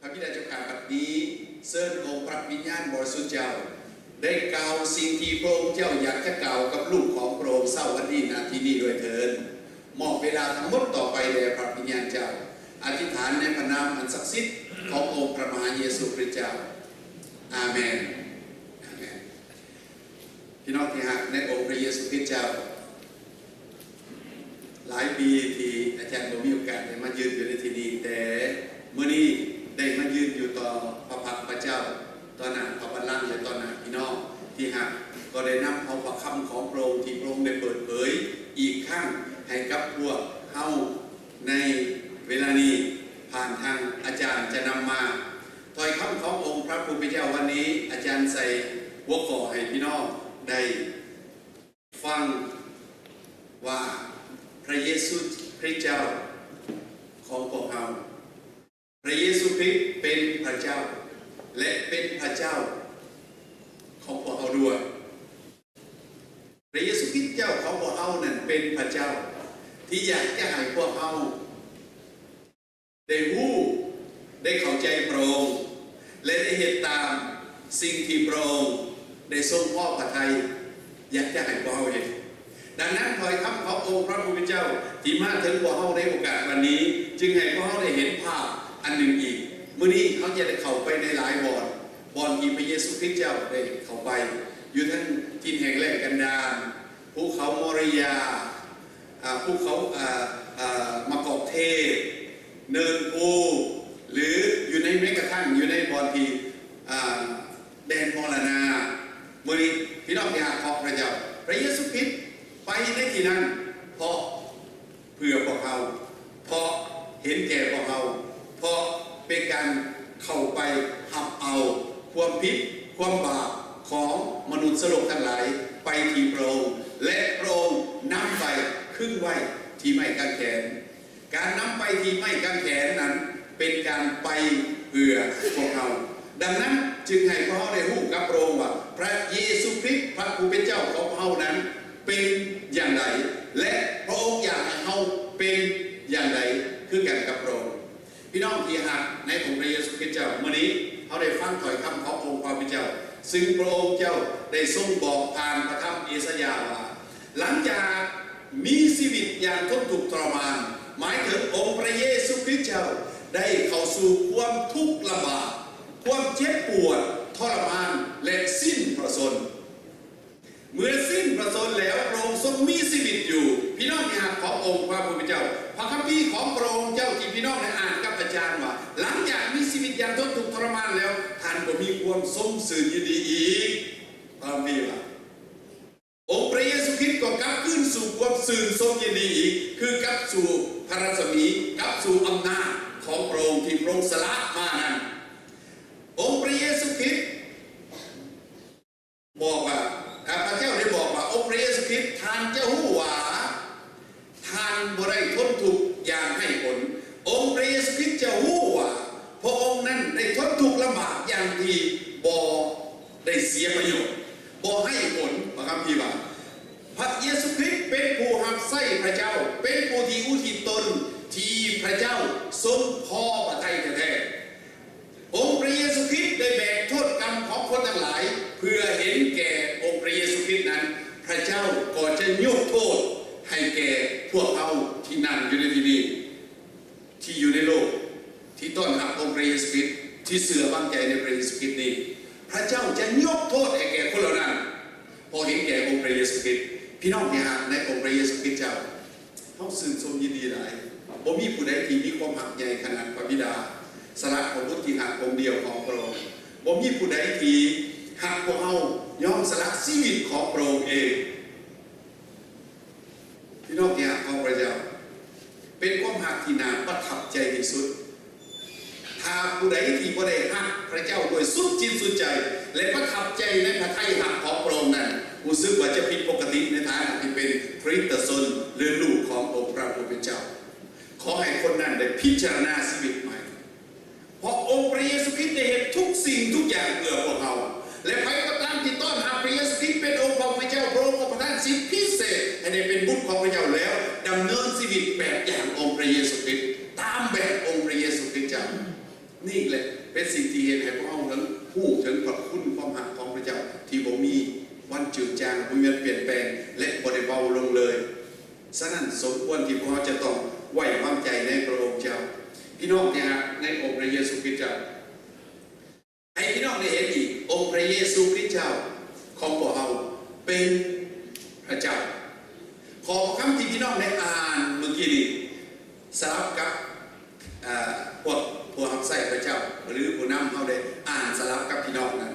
ພະບິດາເຈົ້າຂ້າ, ບັດນີ້ເຊີນອົງພະວິນຍານບໍລິສຸດເຈົ້າ ໄດ້ກ່າວສິ່ງທີ່ພະອົງເຈົ້າຢາກຈະກ່າວກັບລູກຂອງພະອົງເຊົ້າວັນນີ້ ນາທີນີ້ດ້ວຍເທີ້ນ. ມອບເວລາທັງໝົດຕໍ່ໄປແດ່ພະວິນຍານເຈົ້າ. ອະທິຖານໃນພະນາມອັນສັກສິດຂອງອົງພະມະຫາເຢຊູຄຣິສເຈົ້າ. ອາເມນ. ອາເມນ. ພີ່ນ້ອງທີ່ຮັກໃນອົງພະເຢຊູຄຣິສເຈົ້າ, ຫຼາຍປີທີ່ອາຈານບໍ່ມີໂອກາດໄດ້ມາຢືນຢູ່ໃນທີ່ນີ້, ແຕ່ມື້ນີ້ໄດ້ມາຢືນຢູ່ຕໍ່ພະພັກພະເຈົ້າ, ຕໍ່ໜ້າພະບັນລັງ ແລະ ຕໍ່ໜ້າພີ່ນ້ອງທີ່ຮັກ, ກໍໄດ້ນຳເອົາພະຄຳຂອງພະອົງທີ່ພະອົງໄດ້ເປີດເຜີຍອີກຄັ້ງໃຫ້ກັບພວກເຮົາໃນເວລານີ້ ຜ່ານທາງອາຈານຈະນຳມາ. ຖ້ອຍຄຳຂອງອົງພະຜູ້ເປັນເຈົ້າວັນນີ້, ອາຈານໃສ່ຫົວຂໍ້ໃຫ້ພີ່ນ້ອງໄດ້ ຟັງວ່າ ພະເຢຊູຄຣິສເຈົ້າຂອງພວກເຮົາ, ພະເຢຊູຄຣິສເປັນພະເຈົ້າ ແລະ ເປັນພະເຈົ້າຂອງພວກເຮົາດ້ວຍ. ພະເຢຊູຄຣິສເຈົ້າຂອງພວກເຮົານັ້ນເປັນພະເຈົ້າທີ່ຢາກຈະໃຫ້ພວກເຮົາ ໄດ້ຮູ້, ໄດ້ເຂົ້າໃຈພະອົງ ແລະ ໄດ້ເຮັດຕາມສິ່ງທີ່ພະອົງໄດ້ຊົງພໍພະໄທ ຢາກຈະໃຫ້ພວກເຮົາເຮັດ. ດັ່ງນັ້ນ, ຖ້ອຍຄຳຂອງອົງພະຜູ້ເປັນເຈົ້າທີ່ມາເຖິງພວກເຮົາໃນໂອກາດວັນນີ້ ຈຶ່ງໃຫ້ພວກເຮົາໄດ້ເຫັນພາບອັນໜຶ່ງອີກ. ມື້ນີ້ເຮົາຈະໄດ້ເຂົ້າໄປໃນຫຼາຍບ່ອນ, ບ່ອນທີ່ພະເຢຊູຄຣິສເຈົ້າໄດ້ເຂົ້າໄປ, ຢູ່ທັງຖິ່ນແຫ້ງແລ້ງກັນດານ, ພູເຂົາໂມເຣຍາ, ອາ, ພູເຂົາ, ອາ, ອາ, ໝາກກອກເທດ, ເນີນພູ ຫຼື ຢູ່ໃນ, ແມ້ກະທັ່ງຢູ່ໃນບ່ອນທີ່, ອາ, ແດນມໍລະນາ. ມື້ນີ້, ພີ່ນ້ອງທີ່ຮັກຂອງພະເຈົ້າ, ພະເຢຊູຄຣິສໄປໃນທີ່ນັ້ນ ເພາະ ເພື່ອພວກເຮົາ, ເພາະເຫັນແກ່ພວກເຮົາ, ເພາະເປັນການເຂົ້າໄປຮັບເອົາຄວາມຜິດຄວາມບາບຂອງມະນຸດສະໂລກທັງຫຼາຍໄປທີ່ພະອົງ ແລະ ພະອົງນຳໄປຄຶງໄວ້ທີ່ໄມ້ກາງແຂນ. ການນຳໄປທີ່ໄມ້ກາງແຂນນັ້ນເປັນການໄປເພື່ອພວກເຮົາ. ດັ່ງນັ້ນຈຶ່ງໃຫ້ພວກເຮົາໄດ້ຮູ້ກັບພະອົງວ່າ ພະເຢຊູຄຣິສ ພະຜູ້ເປັນເຈົ້າຂອງເຮົານັ້ນ ເປັນຢ່າງໃດ ແລະ ພະອົງຢາກໃຫ້ເຮົາເປັນຢ່າງໃດຄືກັນກັບພະອົງ. ພີ່ນ້ອງທີ່ຮັກໃນອົງພະເຢຊູຄຣິສເຈົ້າ, ມື້ນີ້ເຮົາໄດ້ຟັງຖ້ອຍຄຳຂອງອົງພະຜູ້ເປັນເຈົ້າ, ຊຶ່ງພະອົງເຈົ້າໄດ້ຊົງບອກຜ່ານພະທຳເອສາຍາວ່າ ຫຼັງຈາກມີຊີວິດຢ່າງທົນທຸກທໍລະມານ, ໝາຍເຖິງອົງພະເຢຊູຄຣິສເຈົ້າໄດ້ເຂົ້າສູ່ຄວາມທຸກລຳບາກ, ຄວາມເຈັບປວດທໍລະມານ ແລະ ສິ້ນພະຊົນ. ເມື່ອສິ້ນພະຊົນແລ້ວ, ພະອົງຊົງມີຊີວິດຢູ່. ພີ່ນ້ອງທີ່ຮັກຂອງອົງພະຜູ້ເປັນເຈົ້າ, ພະຄຳພີຂອງພະອົງເຈົ້າທີ່ພີ່ນ້ອງໄດ້ອ່ານກັບອາຈານວ່າ ຫຼັງຈາກມີຊີວິດຢ່າງທົນທຸກທໍລະມານແລ້ວ, ທ່ານກໍມີຄວາມຊົມຊື່ນຍິນດີອີກ. ພະຄຳພີວ່າ ອົງພະເຢຊູຄຣິສກໍກັບຄືນສູ່ຄວາມຊື່ນຊົມຍິນດີອີກ, ຄືກັບສູ່ພະລັດສະໝີ, ກັບສູ່ອຳນາດຂອງພະອົງທີ່ພະອົງສະຫຼະມານັ້ນ. ອົງພະເຢຊູຄຣິສ ບອກວ່າ, ຂ້າພະເຈົ້າໄດ້ບອກວ່າ, ອົງພະເຢຊູຄຣິສ, ທ່ານຈະຮູ້ວ່າທ່ານບໍ່ໄດ້ທົນທຸກຢ່າງໄຮ້ຜົນ. ອົງພະເຢຊູຄຣິສຈະຮູ້ວ່າພະອົງນັ້ນໄດ້ທົນທຸກລຳບາກຢ່າງທີ່ບໍ່ໄດ້ເສຍປະໂຫຍດ, ບໍ່ໄຮ້ຜົນ. ພະຄຳພີວ່າ ພະເຢຊູຄຣິສເປັນຜູ້ຮັບໃຊ້ພະເຈົ້າ, ເປັນຜູ້ທີ່ອຸທິດຕົນທີ່ພະເຈົ້າຊົງພໍພະໄທແທ້ໆ. ອົງພະເຢຊູຄຣິສໄດ້ແບກໂທດກຳຂອງຄົນທັງຫຼາຍ ເພື່ອເຫັນແກ່ອົງພະເຢຊູຄຣິສນັ້ນ, ພະເຈົ້າກໍຈະຍົກໂທດໃຫ້ແກ່ພວກເຮົາທີ່ນັ່ງຢູ່ໃນທີ່ນີ້, ທີ່ຢູ່ໃນໂລກ, ທີ່ຕ້ອນຮັບອົງພະເຢຊູຄຣິສ, ທີ່ເຊື່ອວາງໃຈໃນພະເຢຊູຄຣິສນີ້. ພະເຈົ້າຈະຍົກໂທດໃຫ້ແກ່ຄົນເຫຼົ່ານັ້ນ ເພາະເຫັນແກ່ອົງພະເຢຊູຄຣິສ. ພີ່ນ້ອງທີ່ຮັກໃນອົງພະເຢຊູຄຣິສເຈົ້າ, ເຮົາຊື່ນຊົມຍິນດີຫຼາຍ. ບໍ່ມີຜູ້ໃດທີ່ມີຄວາມຮັກໃຫຍ່ຂະໜາດພະບິດາສະຫຼະພະບຸດທີ່ຮັກອົງດຽວຂອງພະອົງ. ບໍ່ມີຜູ້ໃດທີ່ຮັກພວກເຮົາຍອມສະຫຼະຊີວິດຂອງພະອົງເອງ. ພີ່ນ້ອງທີ່ຮັກຂອງພະເຈົ້າ, ເປັນຄວາມຮັກທີ່ໜ້າປະທັບໃຈທີ່ສຸດ. ຖ້າຜູ້ໃດທີ່ບໍ່ໄດ້ຮັກພະເຈົ້າດ້ວຍສຸດຈິດສຸດໃຈ ແລະ ປະທັບໃຈໃນພະໄທຮັກຂອງພະອົງນັ້ນ, ຮູ້ສຶກວ່າຈະຜິດປົກກະຕິໃນຖານະທີ່ເປັນຄຣິສຕະຊົນ ຫຼື ລູກຂອງອົງພະຜູ້ເປັນເຈົ້າ. ຂໍໃຫ້ຄົນນັ້ນໄດ້ພິຈາລະນາຊີວິດໃໝ່, ເພາະອົງພະເຢຊູຄຣິສໄດ້ເຮັດທຸກສິ່ງທຸກຢ່າງເພື່ອພວກເຮົາ. ແລະ ໃຜກໍຕາມທີ່ຕ້ອນຮັບພະເຢຊູຄຣິສເປັນອົງພະຜູ້ເປັນເຈົ້າ, ພະອົງກໍປະທານສິດພິເສດໃຫ້ໄດ້ເປັນບຸດຂອງພະເຈົ້າ ແລ້ວດຳເນີນຊີວິດແບບຢ່າງອົງພະເຢຊູຄຣິສ, ຕາມແບບອົງພະເຢຊູຄຣິສເຈົ້າ. ນີ້ແຫຼະເປັນສິ່ງທີ່ເຮັດໃຫ້ພວກເຮົາເຖິງຮູ້ເຖິງພະຄຸນຄວາມຮັກຂອງພະເຈົ້າ ທີ່ບໍ່ມີວັນຈືດຈາງ, ບໍ່ມີວັນປ່ຽນແປງ ແລະ ບໍ່ໄດ້ເບົາລົງເລີຍ. ສະນັ້ນ ສົມຄວນທີ່ພວກເຮົາຈະຕ້ອງໄວ້ວາງໃຈໃນພະອົງເຈົ້າ. ພີ່ນ້ອງທີ່ຮັກໃນອົງພະເຢຊູຄຣິດເຈົ້າ, ໃຫ້ພີ່ນ້ອງໄດ້ເຫັນອີກ, ອົງພະເຢຊູຄຣິດເຈົ້າຂອງພວກເຮົາເປັນພະເຈົ້າ. ຂໍ້ຄຳທີ່ພີ່ນ້ອງໄດ້ອ່ານເມື່ອກີ້ນີ້ ສະຫຼັບກັບ ອາ ພວກ ພວກຮັບໃຊ້ພະເຈົ້າ ຫຼື ຜູ້ນຳເຮົາໄດ້ອ່ານສະຫຼັບກັບພີ່ນ້ອງນັ້ນ.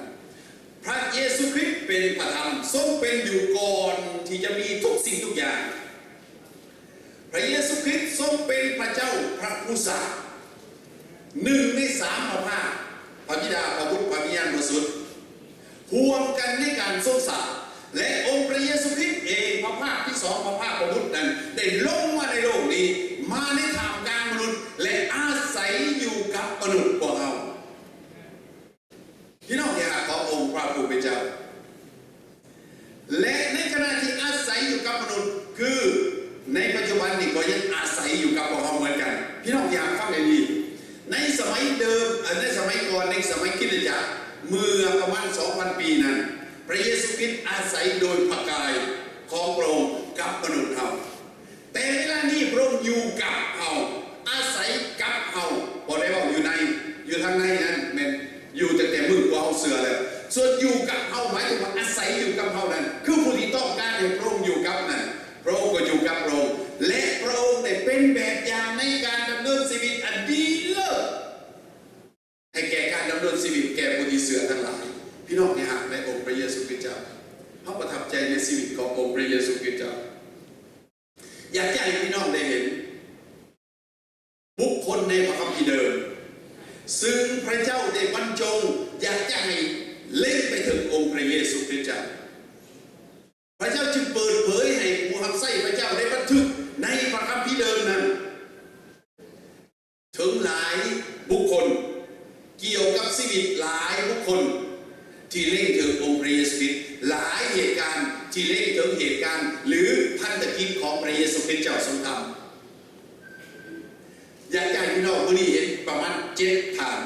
ພະເຢຊູຄຣິດເປັນພະທຳ, ຊົງເປັນຢູ່ກ່ອນທີ່ຈະມີທຸກສິ່ງທຸກຢ່າງ. ພະເຢຊູຄຣິດຊົງເປັນພະເຈົ້າພະຜູ້ສ້າງ, ໜຶ່ງໃນສາມພະພາກ, ພະບິດາ, ພະບຸດ, ພະວິນຍານບໍລິສຸດ ຮ່ວມກັນໃນການຊົງສ້າງ ແລະ ອົງພະເຢຊູຄຣິດເອງ, ພະພາກທີສອງ, ພະພາກພະບຸດນັ້ນ ໄດ້ລົງມາໃນໂລກນີ້, ມາໃນທ່າມກາງມະນຸດ ແລະ ອາໄສຢູ່ກັບມະນຸດພວກເຮົາ. ພີ່ນ້ອງທີ່ຮັກຂອງອົງພະຜູ້ເປັນເຈົ້າ, ແລະ ໃນຂະນະທີ່ອາໄສຢູ່ກັບມະນຸດ, ຄືໃນປັດຈຸບັນນີ້ກໍຍັງອາໄສຢູ່ກັບພວກເຮົາເໝືອນກັນ. ພີ່ນ້ອງທີ່ຮັກຟັງໃຫ້ດີ, ໃນສະໄໝເດີມ, ເອີ, ໃນສະໄໝກ່ອນ, ໃນສະໄໝຄຣິສຕະຈັກ, ເມື່ອປະມານສອງພັນປີນັ້ນ, ພະເຢຊູຄຣິດອາໄສໂດຍພະກາຍຂອງພະອົງກັບມະນຸດເຮົາ. ແຕ່ເວລານີ້ພະອົງຢູ່ກັບເຮົາ, ອາໄສກັບເຮົາ, ບໍ່ໄດ້ເວົ້າຢູ່ໃນ, ຢູ່ທາງໃນນັ້ນແມ່ນຢູ່ຕັ້ງແຕ່ມື້ພວກເຮົາເຊື່ອແລ້ວ. ສ່ວນຢູ່ກັບເຮົາ ໝາຍເຖິງວ່າອາໄສຢູ່ກັບເຮົານັ້ນ ຄືຜູ້ທີ່ຕ້ອງການໃຫ້ພະອົງຢູ່ກັບນັ້ນ, ພະອົງກໍຢູ່ກັບພະອົງ ແລະ ພະອົງໄດ້ເປັນແບບຢ່າງໃນການດຳເນີນຊີວິດອັນດີເລີດ ໃຫ້ແກ່ການດຳເນີນຊີວິດແກ່ຜູ້ທີ່ເຊື່ອທັງຫຼາຍ. ພີ່ນ້ອງທີ່ຮັກໃນອົງພະເຢຊູຄຣິດເຈົ້າ, ເຮົາປະທັບໃຈໃນຊີວິດຂອງອົງພະເຢຊູຄຣິດເຈົ້າ. ຢາກຈະໃຫ້ພີ່ນ້ອງໄດ້ເຫັນບຸກຄົນໃນພະຄຳພີເດີມ ຊຶ່ງພະເຈົ້າໄດ້ບັນຈົງ ຢາກຈະໃຫ້ເລັງໄປເຖິງອົງພະເຢຊູຄຣິດເຈົ້າ. ພະເຈົ້າຈຶ່ງເປີດເຜີຍໃຫ້ຜູ້ຮັບໃຊ້ພະເຈົ້າໄດ້ບັນທຶກໃນພະຄຳພີເດີມນັ້ນ ເຖິງຫຼາຍບຸກຄົນ, ກ່ຽວກັບຊີວິດຫຼາຍບຸກຄົນທີ່ເລັງເຖິງອົງພະເຢຊູຄຣິດ, ຫຼາຍເຫດການທີ່ເລັງເຖິງເຫດການ ຫຼື ພັນທະກິດຂອງພະເຢຊູຄຣິດເຈົ້າຊົງທຳ. ຢາກໃຫ້ພີ່ນ້ອງມື້ນີ້ເຫັນປະມານເຈັດທ່ານ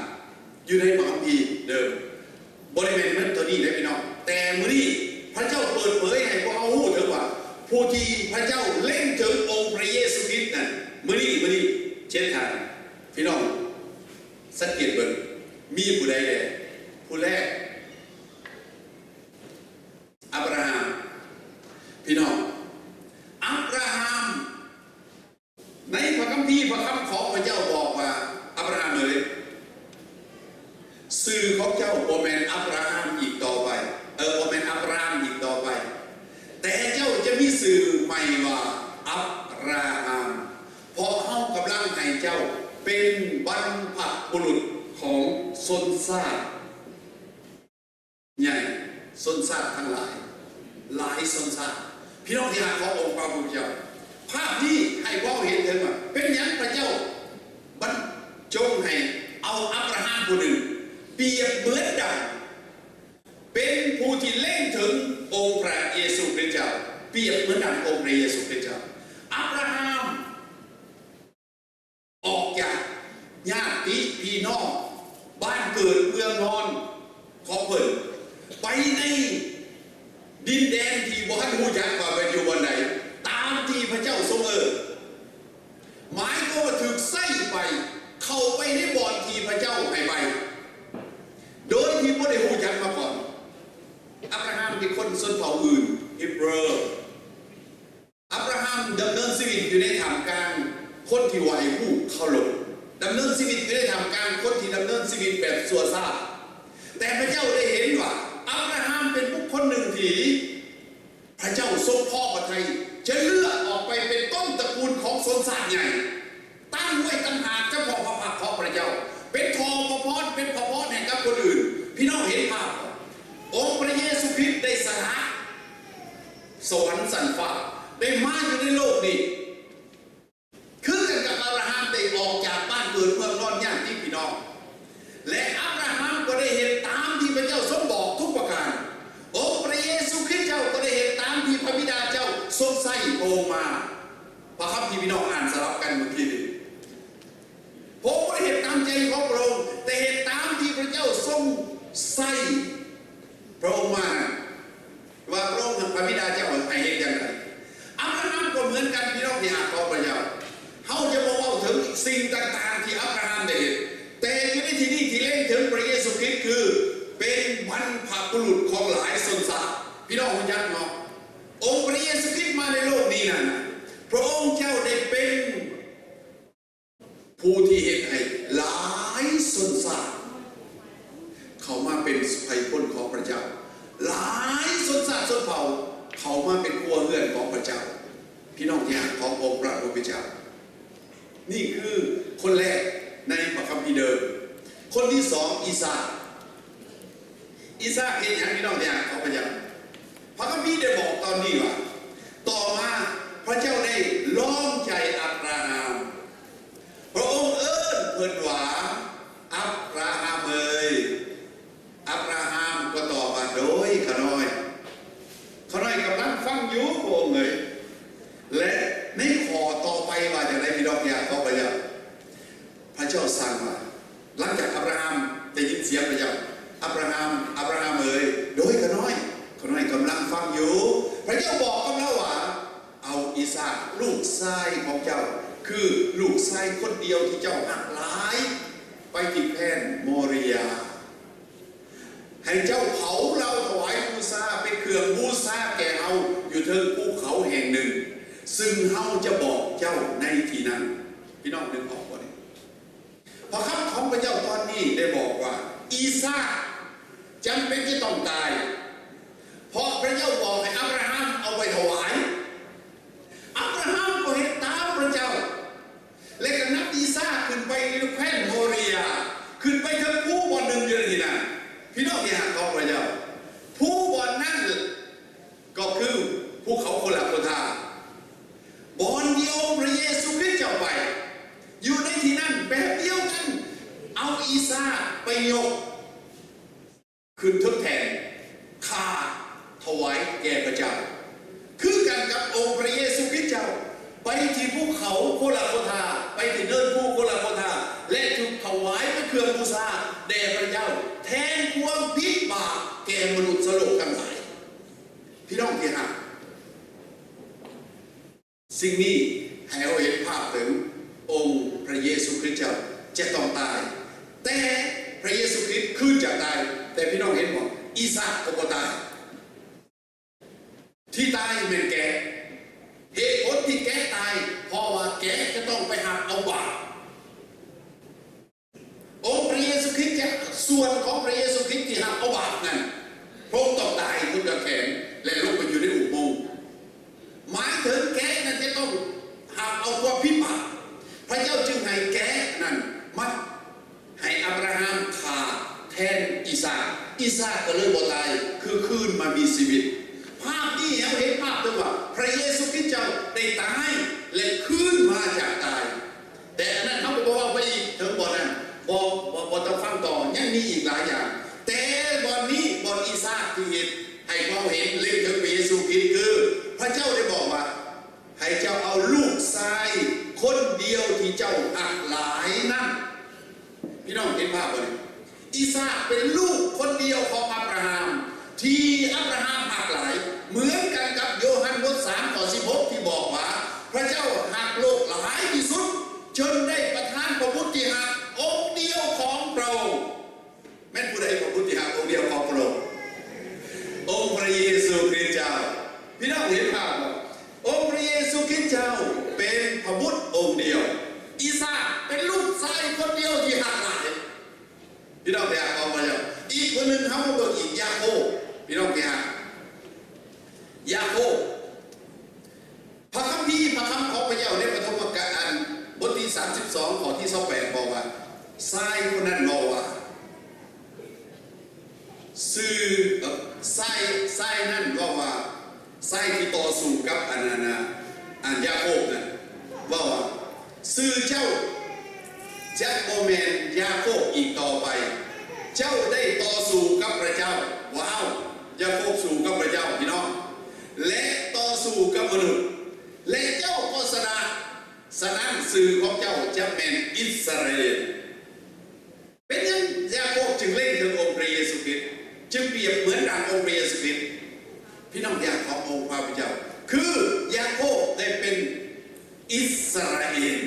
ຢູ່ໃນພະຄຳພີເດີມ. ບໍ່ໄດ້ແມ່ນເໝິດເທົ່ານີ້ເດ້ພີ່ນ້ອງ, ແຕ່ມື້ນີ້ພະເຈົ້າເປີດເຜີຍໃຫ້ພວກເຮົາຮູ້ເຖິງວ່າ ຜູ້ທີ່ພະເຈົ້າເລັງເຖິງອົງພະເຢຊູຄຣິດນັ້ນ ມື້ນີ້, ມື້ນີ້ເຈັດທ່ານ. ພີ່ນ້ອງສັງເກດເບິ່ງ, ມີຜູ້ໃດແດ່? ຜູ້ແລກ ອັບຣາຮາມ. ພີ່ນ້ອງ, ອັບຣາຮາມ ໃນພະຄຳພີ ພະຄຳຂອງພະເຈົ້າບອກວ່າ ອັບຣາຮາມເອີຍ, ຊື່ຂອງເຈົ້າບໍ່ແມ່ນອັບຣາຮາມອີກຕໍ່ໄປ, ເອີ, ບໍ່ແມ່ນອັບຣາມອີກຕໍ່ໄປ, ແຕ່ເຈົ້າຈະມີຊື່ໃໝ່ວ່າ ອັບຣາຮາມ, ເພາະເຮົາກຳລັງໃຫ້ເຈົ້າເປັນບັນພະບຸລຸດຂອງຊົນຊາດ ໃຫຍ່, ຊົນຊາດທັງຫຼາຍ, ຫຼາຍຊົນຊາດ. ພີ່ນ້ອງທີ່ຮັກຂອງອົງພະຜູ້ເປັນເຈົ້າ, ພາບນີ້ໃຫ້ເຮົາເຫັນເຖິງວ່າ ເປັນຫຍັງພະເຈົ້າບັນຈົງໃຫ້ເອົາອັບຣາຮາມຜູ້ໜຶ່ງ ປຽບເໝືອນດັ່ງເປັນຜູ້ທີ່ເລັງເຖິງອົງພະເຢຊູຄຣິດເຈົ້າ, ປຽບເໝືອນດັ່ງອົງພະເຢຊູຄຣິດເຈົ້າ. ອັບຣາຮາມ ອອກຈາກຍາດຕິພີ່ນ້ອງ, ບ້ານເກີດເມືອງນອນຂອງເພິ່ນ, ໄປໃນດິນແດນທີ່ບໍ່ທັນຮູ້ຈັກວ່າແມ່ນຢູ່ບ່ອນໃດ, ຕາມທີ່ພະເຈົ້າຊົງເອີ້ນ. ໝາຍຄວາມວ່າຖືກໃຊ້ໄປ, ເຂົ້າໄປໃນບ່ອນທີ່ພະເຈົ້າໃຫ້ໄປ, ໂດຍທີ່ບໍ່ໄດ້ຮູ້ຈັກມາກ່ອນ. ອັບຣາຮາມເປັນຄົນຊົນເຜົ່າອື່ນ, ຮີບເຣີ. ອັບຣາຮາມດຳເນີນຊີວິດຢູ່ໃນທ່າມກາງຄົນທີ່ໄຫວ້ຮູ້ເຄົາລົບ, ດຳເນີນຊີວິດຢູ່ໃນທ່າມກາງຄົນທີ່ດຳເນີນຊີວິດແບບຊົ່ວຊ້າ. ແຕ່ພະເຈົ້າໄດ້ເຫັນວ່າ ອັບຣາຮາມເປັນບຸກຄົນໜຶ່ງທີ່ພະເຈົ້າຊົງພໍພະໄທຈະເລືອກອອກໄປເປັນຕົ້ນຕະກູນຂອງຊົນຊາດໃຫຍ່. ຕັ້ງໄວ້ຕ່າງຫາກຈະເພາະພະພັກຂອງພະເຈົ້າ, ເປັນທໍ່ພະພອນ, ເປັນພະພອນໃຫ້ກັບຄົນອື່ນ. ພີ່ນ້ອງເຫັນພາບບໍ່? ອົງພະເຢຊູຄຣິດໄດ້ສະຫຼະສະຫວັນຊັ້ນຟ້າ, ໄດ້ມາຢູ່ໃນໂລກນີ້, ຄືກັນກັບອັບຣາຮາມໄດ້ອອກຈາກບ້ານເກີດເມືອງນອນ, ຍາດຕິພີ່ນ້ອງ. ແລະ ອັບຣາຮາມກໍໄດ້ເຮັດຕາມທີ່ພະເຈົ້າຊົງບອກທຸກປະການ. ອົງພະເຢຊູຄຣິດເຈົ້າກໍໄດ້ເຮັດຕາມທີ່ພະບິດາເຈົ້າຊົງໃຊ້ພະອົງມາ. ພະຄຳທີ່ພີ່ນ້ອງອ່ານສະຫຼັບກັນເມື່ອກີ້ນີ້, ພ ະອົງບໍ່ໄດ້ເຮັດຕາມໃຈຂອງພະອົງ, ແຕ່ເຮັດຕາມທີ່ພະເຈົ້າຊົງໃສ່ພະອົງມານັ້ນ, ວ່າພະອົງ ພະບິດາເຈົ້າໃຫ້ເຮັດຢ່າງໃດ. ອາບຣາຮາມກໍເໝືອນກັນ, ພີ່ນ້ອງທີ່ຮັກຂອງພະເຈົ້າ, ເຮົາຈະບໍ່ເວົ້າເຖິງສິ່ງຕ່າງໆທີ່ອາບຣາຮາມໄດ້ເຮັດ, ແຕ່ຢູ່ໃນທີ່ນີ້ທີ່ເລັງເຖິງພະເຢຊູຄຣິດ ຄືເປັນບັນພະບຸລຸດຂອງຫຼາຍຊົນຊາດ. ພີ່ນ້ອງຮູ້ຈັກເນາະ, ອົງພະເຢຊູຄຣິດມາໃນໂລກນີ້ນັ້ນນະ, ພະອົງເຈົ້າໄດ້ເປັນ ຜູ້ທີ່ເຮັດໃຫ້ຫຼາຍຊົນຊາດເຂົ້າມາເປັນໄພພົນຂອງພະເຈົ້າ, ຫຼາຍຊົນຊາດຊົນເຜົ່າເຂົ້າມາເປັນຄົວເຮືອນຂອງພະເຈົ້າ. ພີ່ນ້ອງທີ່ຮັກຂອງອົງພະຜູ້ເປັນເຈົ້າ, ນີ້ຄືຄົນແລກໃນພະຄຳພີເດີມ. ຄົນທີສອງ ອີຊາກ. ອີຊາກເຮັດຫຍັງ ພີ່ນ້ອງທີ່ຮັກຂອງພະເຈົ້າ? ພະຄຳພີໄດ້ບອກຕອນນີ້ວ່າ, ຕໍ່ມາພະເຈົ້າໄດ້ລອງໃຈອາບຣາຮາມ. ພະອົງເອີ້ນເພິ່ນວ່າ, ອາບຣາຮາມເອີຍ. ອາບຣາຮາມກໍຕອບວ່າ, ໂດຍ ຂ້ານ້ອຍ, ຂ້ານ້ອຍກຳລັງຟັງຢູ່ ພະອົງເອີຍ. ແລະ ໃນຂໍ້ຕໍ່ໄປວ່າຈັ່ງໃດ ພີ່ນ້ອງທີ່ຮັກຂອງພະເຈົ້າ? ພະເຈົ້າສັ່ງວ່າ, ຫຼັງຈາກອາບຣາຮາມໄດ້ຍິນສຽງພະເຈົ້າ, ອາບຣາຮາມ, ອາບຣາຮາມເອີຍ, ໂດຍ ຂ້ານ້ອຍ, ຂ້ານ້ອຍກຳລັງຟັງຢູ່. ພະເຈົ້າບອກກັບລາວວ່າ, ເອົາອີສາກລູກຊາຍຂອງເຈົ້າ, ຄືລູກຊາຍຄົນດຽວທີ່ເຈົ້າຮັກຫຼາຍ, ໄປທີ່ແຄວ້ນໂມເຣຍ. ໃຫ້ເຈົ້າເຜົາລາວຖວາຍບູຊາເປັນເຄື່ອງບູຊາແກ່ເຮົາຢູ່ເທິງພູເຂົາແຫ່ງໜຶ່ງ, ຊຶ່ງເຮົາຈະບອກເຈົ້າໃນທີ່ນັ້ນ. ພີ່ນ້ອງນຶກອອກບໍ່ນີ້? ພະຄຳຂອງພະເຈົ້າຕອນນີ້ໄດ້ບອກວ່າ ອີສາກຈຳເປັນຈະຕ້ອງຕາຍ, ເພາະພະເຈົ້າບອກໃຫ້ອາບຣາຮາມເອົາໄປຖວາຍ. ອາບຣາຮາມກໍເຮັດຕາມພະເຈົ້າ ແລະ ກໍນຳອີສາກຂຶ້ນໄປຢູ່ແຄວ້ນໂມເຣຍ, ຂຶ້ນໄປເຖິງພູບ່ອນໜຶ່ງຢູ່ໃນທີ່ນັ້ນ. ພີ່ນ້ອງທີ່ຮັກຂອງພະເຈົ້າ, ພູບ່ອນນັ້ນກໍຄືພູເຂົາໂກລາໂກທາ, ບ່ອນທີ່ອົງພະເຢຊູຄຣິດເຈົ້າໄປ. ຢູ່ໃນທີ່ນັ້ນແບບດຽວກັນ, ເອົາອີສາກໄປຍົກ ຂຶ້ນທົດແທນຂ້າຖວາຍແກ່ພະເຈົ້າ, ຄືກັນກັບອົງພະເຢຊູຄຣິດເຈົ້າໄປທີ່ພູເຂົາໂກລາໂກທາ, ໄປທີ່ເນີນພູໂກລາໂກທາ ແລະ ຖືກຖວາຍເປັນເຄື່ອງບູຊາແດ່ພະເຈົ້າ ແທນຄວາມຜິດບາບແກ່ມະນຸດສະໂລກທັງຫຼາຍ. ພີ່ນ້ອງທີ່ຮັກ, ສິ່ງນີ້ໃຫ້ເຮົາເຫັນພາບເຖິງອົງພະເຢຊູຄຣິດເຈົ້າຈະຕ້ອງຕາຍ, ແຕ່ພະເຢຊູຄຣິດຄືນຈາກຕາຍ. ແຕ່ພີ່ນ້ອງເຫັນບໍ່? ອີສາກກໍບໍ່ຕາຍ. ທີ່ຕາຍແມ່ນແກະ. ເຫດຜົນທີ່ແກະຕາຍ ເພາະວ່າແກະຈະຕ້ອງໄປຮັບເອົາບາບ. ອົງພະເຢຊູຄຣິດຈະ, ສ່ວນຂອງພະເຢຊູຄຣິດທີ່ຮັບເອົາບາບນັ້ນ, ພະອົງຕ້ອງຕາຍຢູ່ເທິງກາງແຂນ ແລະ ລົງໄປຢູ່ໃນອຸໂມງ. ໝາຍເຖິງແກະນັ້ນຈະຕ້ອງຮັບເອົາຄວາມຜິດບາບ. ພະເຈົ້າຈຶ່ງໃຫ້ແກະນັ້ນມາໃຫ້ອາບຣາຮາມຂ້າແທນອີສາກ. ອີສາກກໍເລີຍບໍ່ຕາຍ, ຄືຄືນມາມີຊີວິດ. ພາບນີ້ໃຫ້ເຮົາເຫັນພາບເຖິງວ່າພະເຢຊູຄຣິດເຈົ້າໄດ້ຕາຍ ແລະ ຄືນມາຈາກຕາຍ. ແຕ່ອັນນັ້ນເຮົາກໍບໍ່ເວົ້າໄປອີກເຖິງບ່ອນນັ້ນ, ບໍ່, ບໍ່, ບໍ່ຕ້ອງຟັງຕໍ່, ຍັງມີອີກຫຼາຍຢ່າງ. ແຕ່ບ່ອນນີ້, ບ່ອນອີສາກທີ່ເຮັດໃຫ້ເຮົາເຫັນເລັງເຖິງພະເຢຊູຄຣິດ, ຄືພະເຈົ້າໄດ້ບອກວ່າ, ໃຫ້ເຈົ້າເອົາລູກຊາຍຄົນດຽວທີ່ເຈົ້າຮັກຫຼາຍນັ້ນ. ພີ່ນ້ອງເຫັນພາບບໍ່ນີ້? ອີສາກເປັນລູກຄົນດຽວຂອງອາບຣາຮາມ ທີ່ອາບຣາຮາມຮັກຫຼາຍ, ເໝືອນກັນກັບໂຍຮັນບົດສາມ ຂໍ້ສິບຫົກ ທີ່ບອກວ່າ ພະເຈົ້າຮັກໂລກຫຼາຍທີ່ສຸດ ຈົນໄດ້ປະທານພະບຸດທີ່ຮັກອົງດຽວຂອງພະອົງ. ແມ່ນຜູ້ໃດພະບຸດທີ່ຮັກອົງດຽວຂອງພະອົງ? ອົງພະເຢຊູຄຣິດເຈົ້າ. ພີ່ນ້ອງເຫັນພາບບໍ່? ອົງພະເຢຊູຄຣິດເຈົ້າເປັນພະບຸດອົງດຽວ. ອີສາກເປັນລູກຊາຍຄົນດຽວທີ່ຮັກຫຼາຍ. ພີ່ນ້ອງທີ່ຮັກຂອງພະເຈົ້າ, ອີກຄົນໜຶ່ງເຮົາມາເບິ່ງອີກ ຢາໂຄບ. ພີ່ນ້ອງທີ່ຮັກ, ຢາໂຄບ, ພະຄຳພີ, ພະຄຳຂອງພະເຈົ້າໃນປະຖົມມະການ ອັນ ບົດທີສາມສິບສອງ ຂໍ້ທີຊາວແປດ ບອກວ່າ, ຊາຍຄົນນັ້ນເວົ້າວ່າ, ຊື່, ເອີ, ຊາຍ, ຊາຍນັ້ນເວົ້າວ່າ, ຊາຍທີ່ຕໍ່ສູ້ກັບອັນນັ້ນນະ, ອັນຢາໂຄບນັ້ນເວົ້າວ່າ, ຊື່ເຈົ້າຈະບໍ່ແມ່ນຢາໂຄບອີກຕໍ່ໄປ, ເຈົ້າໄດ້ຕໍ່ສູ້ກັບພະເຈົ້າ. ວ້າວ! ຢາໂຄບສູ້ກັບພະເຈົ້າ, ພີ່ນ້ອງ, ແລະ ຕໍ່ສູ້ກັບມະນຸດ, ແລະ ເຈົ້າກໍຊະນະ. ສະນັ້ນຊື່ຂອງເຈົ້າຈະແມ່ນອິດສະຣາເອນ. ເປັນຫຍັງຢາໂຄບຈຶ່ງເລັງເຖິງອົງພະເຢຊູຄຣິດ, ຈຶ່ງປຽບເໝືອນດັ່ງອົງພະເຢຊູຄຣິດ? ພີ່ນ້ອງທີ່ຮັກຂອງອົງພະຜູ້ເປັນເຈົ້າ, ຄືຢາໂຄບໄດ້ເປັນອິດສະຣາເອນ.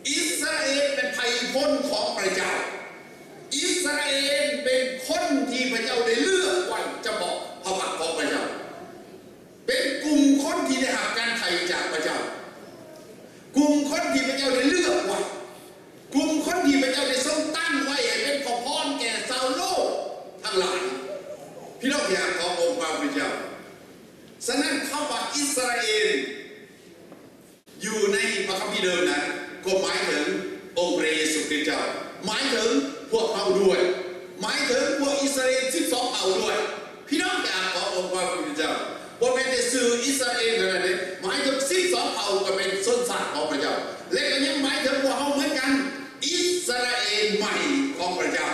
ອິດສະຣາເອນເປັນໄພພົນຂອງພະເຈົ້າ. ອິດສະຣາເອນເປັນຄົນທີ່ພະເຈົ້າໄດ້ເລືອກໄວ້ຈະເພາະພະພັກຂອງພະເຈົ້າ. ເປັນກຸ່ມຄົນທີ່ໄດ້ຮັບການໄຖ່ຈາກພະເຈົ້າ, ກຸ່ມຄົນທີ່ພະເຈົ້າໄດ້ເລືອກໄວ້, ກຸ່ມຄົນທີ່ພະເຈົ້າໄດ້ຊົງຕັ້ງໄວ້ໃຫ້ເປັນພະພອນແກ່ຊາວໂລກທັງຫຼາຍ. ພີ່ນ້ອງທີ່ຮັກຂອງອົງພະຜູ້ເປັນເຈົ້າ, ສະນັ້ນຄຳວ່າອິດສະຣາເອນ ຢູ່ໃນພະຄຳພີເດີມນັ້ນ ກໍໝາຍເຖິງອົງພະເຢຊູຄຣິດເຈົ້າ, ໝາຍເຖິງພວກເຮົາດ້ວຍ, ໝາຍເຖິງພວກອິດສະຣາເອນສິບສອງເຜົ່າດ້ວຍ. ພີ່ນ້ອງທີ່ຮັກຂອງອົງພະຜູ້ເປັນເຈົ້າ, ບໍ່ແມ່ນແຕ່ຊື່ອິດສະຣາເອນເທົ່ານັ້ນເດ້, ໝາຍເຖິງສິບສອງເຜົ່າກໍເປັນຊົນຊາດຂອງພະເຈົ້າ, ແລະ ກໍຍັງໝາຍເຖິງພວກເຮົາເໝືອນກັນ, ອິດສະຣາເອນໃໝ່ຂອງພະເຈົ້າ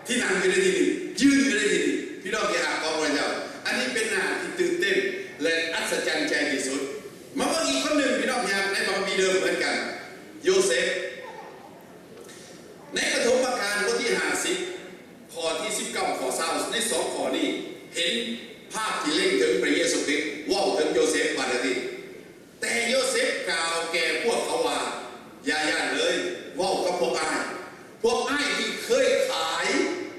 ທີ່ນັ່ງຢູ່ໃນທີ່ນີ້, ຢືນຢູ່ໃນທີ່ນີ້. ພີ່ນ້ອງທີ່ຮັກຂອງພະເຈົ້າ, ອັນນີ້ເປັນໜ້າທີ່ຕື່ນເຕັ້ນ ແລະ ອັດສະຈັນໃຈທີ່ສຸດ. ມາເບິ່ງອີກຄົນໜຶ່ງ ພີ່ນ້ອງທີ່ຮັກ, ໃນພະຄຳພີເດີມເໝືອນກັນ, ໂຍເຊບ. ໃນປະຖົມມະການບົດທີຫ້າສິບ ຂໍ້ທີສິບເກົ້າ ຂໍ້ຊາວ ໃນສອງຂໍ້ນີ້ ເຫັນພາບທີ່ເລັງເຖິງພະເຢຊູຄຣິດ, ເວົ້າເຖິງໂຍເຊບວ່າຈັ່ງຊີ້. ແຕ່ໂຍເຊບກ່າວແກ່ພວກເຂົາວ່າ, ຢ່າຢ້ານເລີຍ, ເວົ້າກັບພວກອ້າຍ, ພວກອ້າຍທີ່ເຄີຍຂາຍ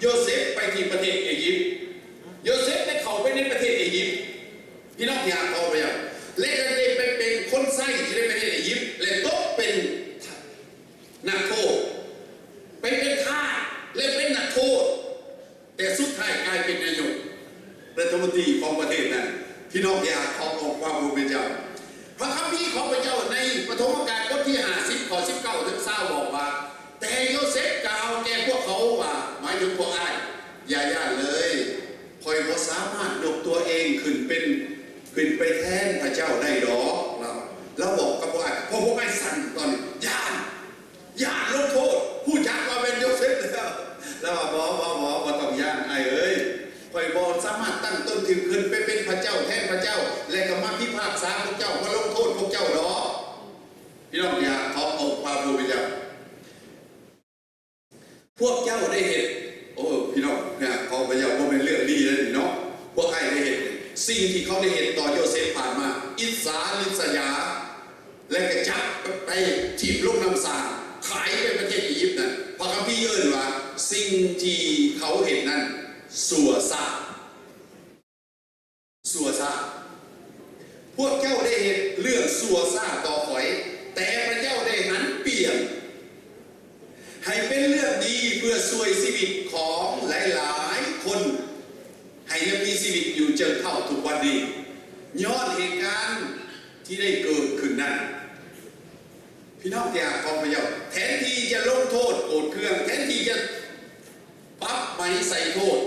ໂຍເຊບໄປທີ່ປະເທດເອຢິບ. ໂຍເຊບໄດ້ເຂົ້າໄປໃນປະເທດເອຢິບ, ພີ່ນ້ອງທີ່ຮັກຂອງພະເຈົ້າ, ແລະ ໄດ້ໄປເປັນຄົນໃຊ້ຢູ່ໃນປະເທດເອຢິບ ແລະ ຕົກເປັນນັກໂທດ, ໄປເປັນທາດ ແລະ ເປັນນັກໂທດ, ແຕ່ສຸດທ້າຍກາຍເປັນນາຍົກລັດຖະມົນຕີຂອງປະເທດນັ້ນ. ພີ່ນ້ອງທີ່ຮັກຂອງອົງພະຜູ້ເປັນເຈົ້າ, ພະຄຳພີຂອງພະເຈົ້າໃນປະຖົມມະການບົດທີຫ້າສິບ ຂໍ້ສິບເກົ້າເຖິງຊາວ ບອກວ່າ, ແຕ່ໂຍເຊບກ່າວແກ່ພວກເຂົາວ່າ, ໝາຍເຖິງພວກອ້າຍ, ຢ່າຢ້ານເລີຍ, ຂ້ອຍບໍ່ສາມາດຍົກຕົວເອງຂຶ້ນເປັນ, ຂຶ້ນໄປແທນພະເຈົ້າໄດ້ດອກ. ລາວ, ລາວບອກກັບພວກອ້າຍ, ເພາະພວກອ້າຍສັ່ນຕອນນີ້, ຢ້ານ, ຢ້ານລົງໂທດ, ຮູ້ຈັກວ່າແມ່ນໂຍເຊບແລ້ວ. ລາວວ່າ, ບໍ່, ບໍ່, ບໍ່, ບໍ່ຕ້ອງຢ້ານ, ອ້າຍເອີຍ. ຂ້ອຍບໍ່ສາມາດຕັ້ງຕົນຖືກຂຶ້ນໄປເປັນພະເຈົ້າແທນພະເຈົ້າ ແລະ ກໍມາພິພາກສາພວກເຈົ້າ, ມາລົງໂທດພວກເຈົ້າດອກ. ພີ່ນ້ອງທີ່ຮັກຂອງອົງພະຜູ້ເປັນເຈົ້າ, ພວກເຈົ້າໄດ້ເຮັດ, ໂອ້ ພີ່ນ້ອງທີ່ຮັກຂອງພະເຈົ້າ, ບໍ່ແມ່ນເລື່ອງດີເດ້ນີ້ເນາະ. ພວກອ້າຍໄດ້ເຮັດ, ສິ່ງທີ່ເຂົາໄດ້ເຮັດຕໍ່ໂຍເຊບຜ່ານມາ, ອິດສາລິດສະຢາ ແລະ ກະຈັບໄປຖິ້ມລົງນ້ຳສາ, ຂາຍໄປປະເທດອີຢິບນັ້ນ, ພະຄຳພີເອີ້ນວ່າ ສິ່ງທີ່ເຂົາເຮັດນັ້ນຊົ່ວຊ້າ, ຊົ່ວຊ້າ. ພວກເຈົ້າໄດ້ເຮັດເລື່ອງຊົ່ວຊ້າຕໍ່ຂ້ອຍ, ແຕ່ພະເຈົ້າໄດ້ຫັນປ່ຽນ ໃຫ້ເປັນເລື່ອງດີເພື່ອຊ່ວຍຊີວິດຂອງຫຼາຍໆຄົນ ໃຫ້ຍັງມີຊີວິດຢູ່ເຈິງເທົ່າທຸກວັນນີ້ ຍ້ອນເຫດການທີ່ໄດ້ເກີດຂຶ້ນນັ້ນ. ພີ່ນ້ອງທີ່ຮັກຂອງພະເຈົ້າ, ແທນທີ່ຈະລົງໂທດໂກດເຄືອງ, ແທນທີ່ຈະປັບໃໝໃສ່ໂທດ,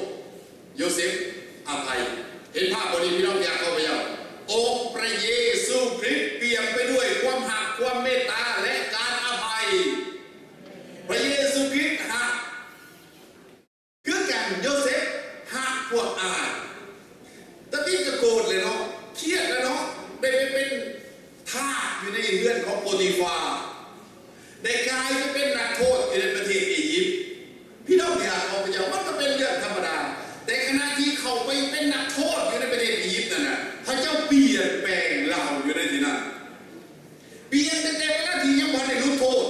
ໂຍເຊບອະໄພ. ເຫັນພາບບໍ່ນີ້ ພີ່ນ້ອງທີ່ຮັກຂອງພະເຈົ້າ? ອົງພະເຢຊູຄຣິດປ່ຽນໄປດ້ວຍຄວາມຮັກ, ຄວາມເມດຕາ ແລະ ການອະໄພ. ພະເຢຊູຄຣິດຮັກຄືກັນ, ໂຍເຊບຮັກພວກອ້າຍ. ຕາວິດກໍໂກດແຫຼະເນາະ, ຄຽດແຫຼະເນາະ, ໄດ້ໄປເປັນທາດຢູ່ໃນເຮືອນຂອງໂປຕີຟາ, ໄດ້ກາຍໄປເປັນນັກໂທດຢູ່ໃນປະເທດເອຢິບ. ພີ່ນ້ອງທີ່ຮັກຂອງພະເຈົ້າ, ມັນກໍເປັນເລື່ອງທຳມະດາ, ແຕ່ຂະນະທີ່ເຂົ້າໄປເປັນນັກໂທດຢູ່ໃນປະເທດເອຢິບນັ້ນນະ, ພະເຈົ້າປ່ຽນແປງລາວຢູ່ໃນທີ່ນັ້ນ. ປ່ຽນຕັ້ງແຕ່ເວລາທີ່ຍັງບໍ່ໄດ້ຫຼຸດໂທດ,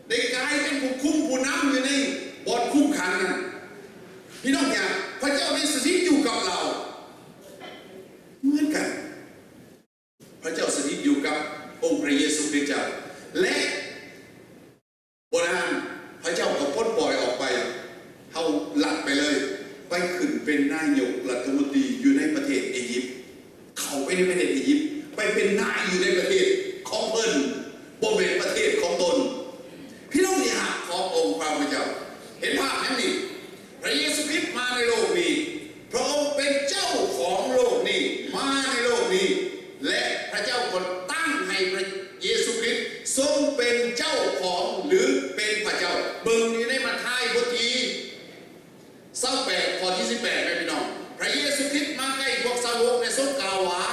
ໄດ້ກາຍເປັນຜູ້ຄຸມຜູ້ນຳຢູ່ໃນບ່ອນຄຸມຂັງນັ້ນ. ພີ່ນ້ອງທີ່ຮັກ, ພະເຈົ້າໄດ້ສະຖິດຢູ່ກັບລາວເໝືອນກັນ. ພະເຈົ້າສະຖິດຢູ່ກັບອົງພະເຢຊູຄຣິດເຈົ້າ ແລະ ບໍ່ນານພະເຈົ້າກໍປົດປ່ອຍອອກໄປ, ເຮົາລັດໄປເລີຍ, ໄປຂຶ້ນເປັນນາຍົກລັດຖະມົນຕີຢູ່ໃນປະເທດເອຢິບ, ເຂົ້າໄປໃນປະເທດເອຢິບ, ໄປເປັນນາຍຢູ່ໃນປະເທດຂອງເພິ່ນ, ບໍ່ແມ່ນປະເທດຂອງຕົນ. ພີ່ນ້ອງທີ່ຮັກຂອງອົງພະຜູ້ເປັນເຈົ້າ, ເຫັນພາບຫຍັງນີ້? ພະເຢຊູຄຣິດມາໃນໂລກນີ້, ພະອົງເປັນເຈົ້າຂອງໂລກນີ້, ມາໃນໂລກນີ້ ແລະ ພະເຈົ້າກໍຕັ້ງໃຫ້ພະເຢຊູຄຣິດຊົງເປັນເຈົ້າຂອງ ຫຼື ເປັນພະເຈົ້າ. ເບິ່ງຢູ່ໃນມັດທາຍບົດທີຊາວແປດ ຂໍ້ທີສິບແປດ ແມ່ນພີ່ນ້ອງ. ພະເຢຊູຄຣິດມາໃກ້ພວກສາວົກ ແລະ ຊົງກ່າວວ່າ,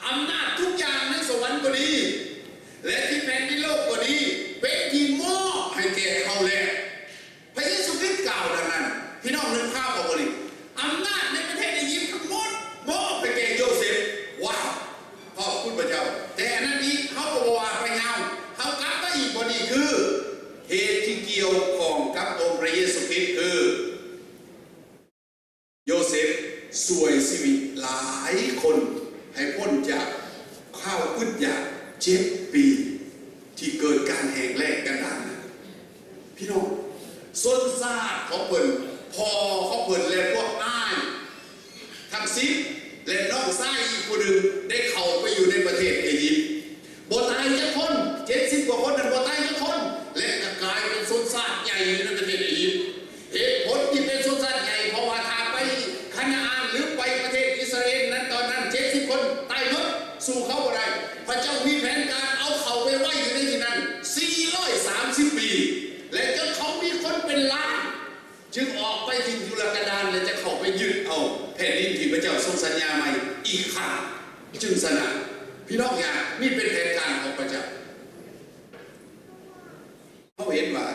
ອຳນາດທຸກຢ່າງໃນສະຫວັນກໍດີ ແລະ ທີ່ແຜ່ນດິນໂລກກໍດີ, ເຈັດປີທີ່ເກີດການແຫ້ງແລ້ງກັນດານ. ພີ່ນ້ອງ, ຊົນຊາດຂອງເພິ່ນ, ພໍ່ຂອງເພິ່ນ ແລະ ພວກອ້າຍທັງສິບ ແລະ ນ້ອງຊາຍອີກຜູ້ໜຶ່ງ ໄດ້ເຂົ້າໄປຢູ່ໃນປະເທດເອຢິບ. ບໍ່ຕາຍຈັກຄົນ, ເຈັດສິບກວ່າຄົນນັ້ນບໍ່ຕາຍຈັກຄົນ ແລະ ກໍກາຍເປັນຊົນຊາດໃຫຍ່ຢູ່ໃນປະເທດເອຢິບ. ເຫດຜົນທີ່ເປັນຊົນຊາດໃຫຍ່ ເພາະວ່າຖ້າໄປຄານາອານ ຫຼື ໄປປະເທດອິດສະຣາເອນນັ້ນ ຕອນນັ້ນເຈັດສິບຄົນຕາຍໝົດ, ສູ້ເຂົາບໍ່ໄດ້. ພະເຈົ້າມີແຜນການເອົາເຂົາໄປໄວ້ຢູ່ໃນທີ່ນັ້ນສີ່ຮ້ອຍສາມສິບປີ ແລະ ຈົນເຂົາມີຄົນເປັນລ້ານ ຈຶ່ງອອກໄປທີ່ທຸລະກັນດານ ແລະ ຈະເຂົ້າໄປຍຶດເອົາແຜ່ນດິນທີ່ພະເຈົ້າຊົງສັນຍາໃໝ່ອີກຄັ້ງ ຈຶ່ງຊະນະ. ພີ່ນ້ອງ, ຢ່າ, ນີ້ເປັນແຜນການຂອງພະເຈົ້າ. ເຮົາເຫັນວ່າ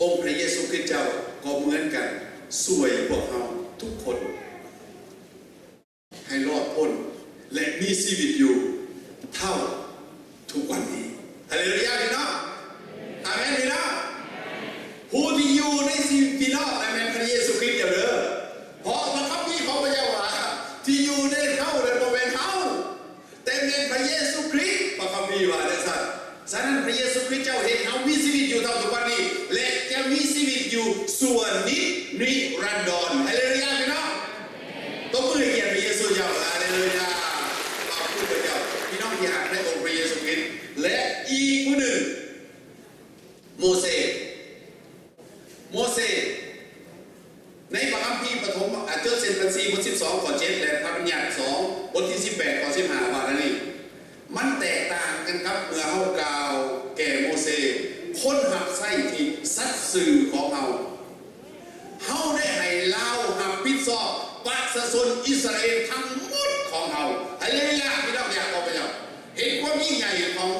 ອົງພະເຢຊູຄຣິດເຈົ້າກໍເໝືອນກັນ ຊ່ວຍພວກເຮົາທຸກຄົນໃຫ້ລອດພົ້ນ ແລະ ມີຊີວິດຢູ່ເທົ່າທຸກວັນນີ້. ຮາເລລູຢາ, ພີ່ນ້ອງ. ອາເມນ, ພີ່ນ້ອງ. ຜູ້ທີ່ຢູ່ໃນຊີວິດພີ່ນ້ອງນັ້ນແມ່ນພະເຢຊູຄຣິດເຈົ້າເດີ. ເພາະພະຄຳພີຂອງພະເຈົ້າວ່າ ທີ່ຢູ່ໃນເຮົານັ້ນບໍ່ແມ່ນເຮົາ ແຕ່ແມ່ນພະເຢຊູຄຣິດ, ພະຄຳພີວ່າຈັ່ງຊັ້ນ. ສະນັ້ນ ພະເຢຊູຄຣິດເຈົ້າເຮັດໃຫ້ເຮົາມີຊີວິດຢູ່ເທົ່າທຸກວັນນີ້ ແລະ ຈະມີຊີວິດຢູ່ຊົ່ວນິດນິລັນດອນ. ຮາເລລູຢາ, ພີ່ນ້ອງ. ຕົບມືໃຫ້ກຽດພະເຢຊູເຈົ້າ. ຮາເລລູຢາ. ຂອບຄຸນພະເຈົ້າ. ພີ່ນ້ອງທີ່ຮັກໃນອົງພະເຢຊູຄຣິດ ແລະ ອີກຜູ້ໜຶ່ງ ໂມເຊ. ໂມເຊ ໃນພະຄຳພີປະຖົມ ອາ ຈົດເສັດບັນຊີ ບົດສິບສອງ ຂໍ້ເຈັດ ແລະ ພະບັນຍັດ ສອງ ບົດທີສິບແປດ ຂໍ້ສິບຫ້າ ວ່າແນວນີ້, ມັນແຕກຕ່າງກັນກັບເມື່ອເຮົາກ່າວແກ່ໂມເຊ, ຄົນຮັບໃຊ້ທີ່ສັດຊື່ຂອງເຮົາ. ເຮົາໄດ້ໃຫ້ລາວຮັບຜິດຊອບປະຊາຊົນອິດສະຣາເອນທັງໝົດຂອງເຮົາ. ຮາເລລູຢາ, ພີ່ນ້ອງທີ່ຮັກຂອງພະເຈົ້າ. ເຫັນຄວາມຍິ່ງໃຫຍ່ຂອງ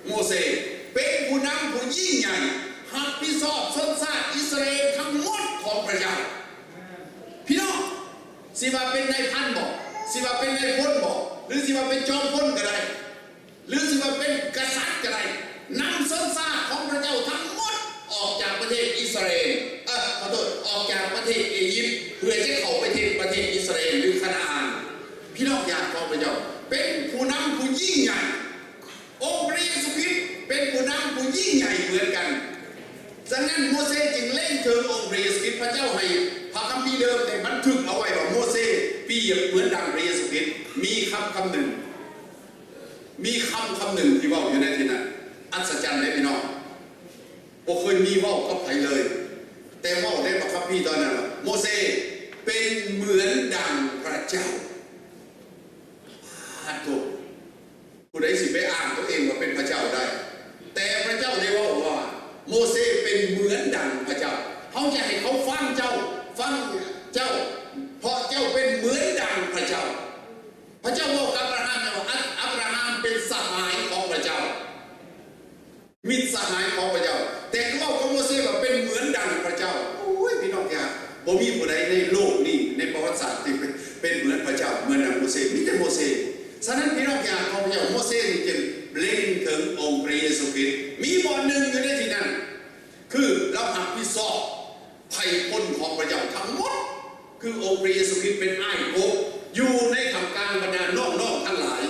ໂມເຊເປັນຜູ້ນຳຜູ້ຍິ່ງໃຫຍ່ ຮັບຜິດຊອບຊົນຊາດອິດສະຣາເອນທັງໝົດຂອງພະເຈົ້າ. ພີ່ນ້ອງ, ຊິວ່າເປັນນາຍພັນບໍ, ຊິວ່າເປັນນາຍພົນບໍ, ຫຼື ຊິວ່າເປັນຈອມພົນກໍໄດ້, ຫຼື ຊິວ່າເປັນກະສັດກໍໄດ້, ນຳຊົນຊາດຂອງພະເຈົ້າທັງໝົດອອກຈາກປະເທດອິດສະຣາເອນ, ເອີ ຂໍໂທດ, ອອກຈາກປະເທດເອຢິບ ເພື່ອຈະເຂົ້າໄປທີ່ປະເທດອິດສະຣາເອນ ຫຼື ຄານາອານ. ພີ່ນ້ອງທີ່ຮັກຂອງພະເຈົ້າ, ເປັນຜູ້ນຳຜູ້ຍິ່ງໃຫຍ່. ອົງພະເຢຊູຄຣິດເປັນຜູ້ນຳຜູ້ຍິ່ງໃຫຍ່ເໝືອນກັນ. ສະນັ້ນໂມເຊຈຶ່ງເລັງເຖິງອົງພະເຢຊູຄຣິດ. ພະເຈົ້າໃຫ້ພະຄຳພີເດີມໄດ້ບັນທຶກເອົາໄວ້ວ່າ ໂມເຊປຽບເໝືອນດັ່ງພະເຢຊູຄຣິດ. ມີຄຳຄຳໜຶ່ງ, ມີຄຳຄຳໜຶ່ງທີ່ເວົ້າຢູ່ໃນທີ່ນັ້ນ ອັດສະຈັນເດ້ພີ່ນ້ອງ, ບໍ່ເຄີຍມີເວົ້າກັບໃຜເລີຍ, ແຕ່ເວົ້າໃນພະຄຳພີຕອນນັ້ນວ່າ ໂມເຊເປັນເໝືອນດັ່ງພະເຈົ້າ. ປາດໂທ! ຜູ້ໃດຊິໄປອ້າງຕົວເອງວ່າເປັນພະເຈົ້າໄດ້? ແຕ່ພະເຈົ້າໄດ້ເວົ້າວ່າ ໂມເຊເປັນເໝືອນດັ່ງພະເຈົ້າ. ເຮົາຈະໃຫ້ເຂົາຟັງເຈົ້າ, ຟັງເຈົ້າ, ເພາະເຈົ້າເປັນເໝືອນດັ່ງພະເຈົ້າ. ພະເຈົ້າເວົ້າກັບອາບຣາຮາມວ່າ ອາບຣາຮາມເປັນສະຫາຍຂອງພະເຈົ້າ. ມິດສະຫາຍຂອງພະເຈົ້າ, ແຕ່ເວົ້າກັບໂມເຊວ່າເປັນເໝືອນດັ່ງພະເຈົ້າ. ໂອ້ຍ ພີ່ນ້ອງທີ່ຮັກ, ບໍ່ມີຜູ້ໃດໃນໂລກນີ້ ໃນປະຫວັດສາດທີ່ເປັນ ເປັນເໝືອນພະເຈົ້າ ເໝືອນດັ່ງໂມເຊ, ມີແຕ່ໂມເຊ. ສະນັ້ນ ພີ່ນ້ອງທີ່ຮັກຂອງພະເຈົ້າ, ໂມເຊນີ້ຈຶ່ງເລັງເຖິງອົງພະເຢຊູຄຣິດ. ມີບ່ອນໜຶ່ງຢູ່ໃນທີ່ນັ້ນ ຄືລາວຮັບຜິດຊອບໄພພົນຂອງພະເຈົ້າທັງໝົດ. ຄືອົງພະເຢຊູຄຣິດເປັນອ້າຍກົກ ຢູ່ໃນທ່າມກາງບັນດານ້ອງໆທັງຫຼາຍ,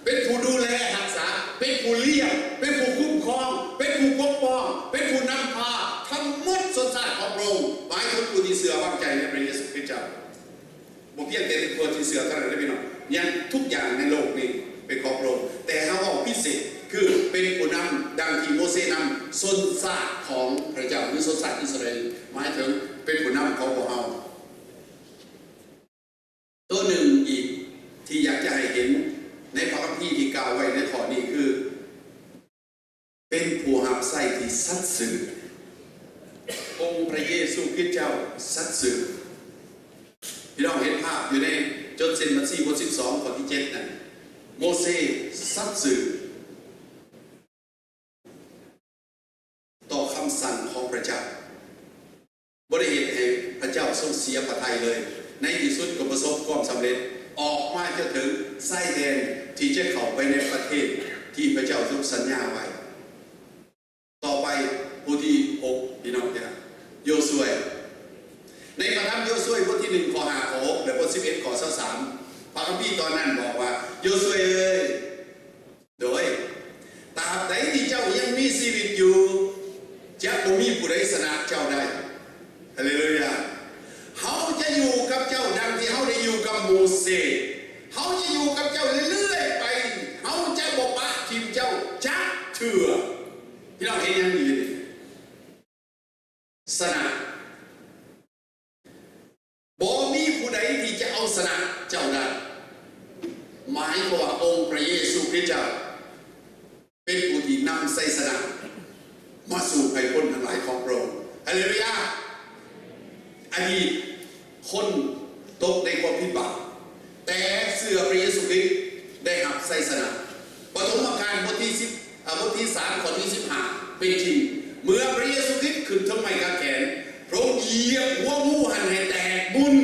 ເປັນຜູ້ດູແລຮັກສາ, ເປັນຜູ້ລ້ຽງ, ເປັນຜູ້ຄຸ້ມຄອງ, ເປັນຜູ້ປົກປ້ອງ, ເປັນຜູ້ນຳພາ, ທັງໝົດຊົນຊາດຂອງພະອົງ, ໝາຍເຖິງຜູ້ທີ່ເຊື່ອວາງໃຈໃນພະເຢຊູຄຣິດເຈົ້າ. ບໍ່ພຽງແຕ່ຜູ້ທີ່ເຊື່ອເທົ່ານັ້ນເດ້ພີ່ນ້ອງ, ຍັງທຸກຢ່າງໃນໂລກນີ້ເປັນຂອງພະອົງ. ແຕ່ເຮົາເວົ້າພິເສດ ຄືເປັນຜູ້ນຳ ດັ່ງທີ່ໂມເຊນຳຊົນຊາດຂອງພະເຈົ້າ ຫຼື ຊົນຊາດອິດສະຣາເອນ, ໝາຍເຖິງເປັນຜູ້ນຳຂອງພວກເຮົາ. ໂຕໜຶ່ງອີກທີ່ຢາກຈະໃຫ້ເຫັນໃນພະຄຳພີທີ່ກ່າວໄວ້ໃນຂໍ້ນີ້ຄື ເປັນຜູ້ຮັບໃຊ້ທີ່ສັດຊື່. ອົງພະເຢຊູຄຣິດເຈົ້າສັດຊື່. ພີ່ນ້ອງເຫັນພາບຢູ່ໃນຈົດເສັນບັນຊີບົດສິບສອງ ຂໍ້ທີເຈັດນັ້ນ, ໂມເຊສັດຊື່ຕໍ່ຄຳສັ່ງຂອງພະເຈົ້າ. ບໍ່ໄດ້ເຮັດໃຫ້ພະເຈົ້າຊົງເສຍພະໄທເລີຍ. ໃນທີ່ສຸດກໍປະສົບຄວາມສຳເລັດ, ອອກມາຈະເຖິງຊາຍແດນທີ່ຈະເຂົ້າໄປໃນປະເທດທີ່ພະເຈົ້າຊົງສັນຍາໄວ້. ຕໍ່ໄປ ຜູ້ທີຫົກ ພີ່ນ້ອງຈະ ໂຢຊວຍ. ໃນພະທຳໂຢຊວຍ ບົດທີໜຶ່ງ ຂໍ້ຫ້າ ຂໍ້ຫົກ ແລະ ບົດສິບເອັດ ຂໍ້ຊາວສາມ ພະຄຳພີຕອນນັ້ນບອກວ່າ ໂຢຊວຍເອີຍ, ໂດຍ ບໃດທີ່ເຈົ້າຍັງມີຊີວິດຢູ່ ຈະບໍ່ມີຜູ້ໃດຊະນະເຈົ້າໄດ້. ຮາເລລູຢາ. ເຮົາຈະຢູ່ກັບເຈົ້າດັ່ງທີ່ເຮົາໄດ້ຢູ່ກັບໂມເສ. ເຮົາຈະຢູ່ກັບເຈົ້າເລື້ອຍໆໄປ. ເຮົາຈະບໍ່ປະຖິ້ມເຈົ້າຈັກເທື່ອ. ພີ່ນ້ອງເຫັນຫຍັງຢູ່ນີ້? ຊະນະ. ບໍ່ມີຜູ້ໃດທີ່ຈະເອົາຊະນະເຈົ້າໄດ້. ໝາຍຄວາມວ່າອົງພະເຢຊູຄຣິດເຈົ້າເປັນຜູ້ທີ່ນຳໄຊຊະນະມາສູ່ໃຫ້ຄົນທັງຫຼາຍຂອງພະອົງ. ຮາເລລູຢາ. ອະດີດຄົນຕົກໃນຄວາມຜິດບາບ ແຕ່ເຊື່ອພະເຢຊູຄຣິດໄດ້ຮັບໄຊຊະນະ. ປະຖົມມະການບົດທີສິບ ອາ ບົດທີສາມ ຂໍ້ທີສິບຫ້າ ເປັນຈິງ. ເມື່ອພະເຢຊູຄຣິດຂຶ້ນເທິງໄມ້ກາງແຂນ, ພະອົງຢຽບຫົວງູຫັ້ນໃຫ້ແຕກບຸນ,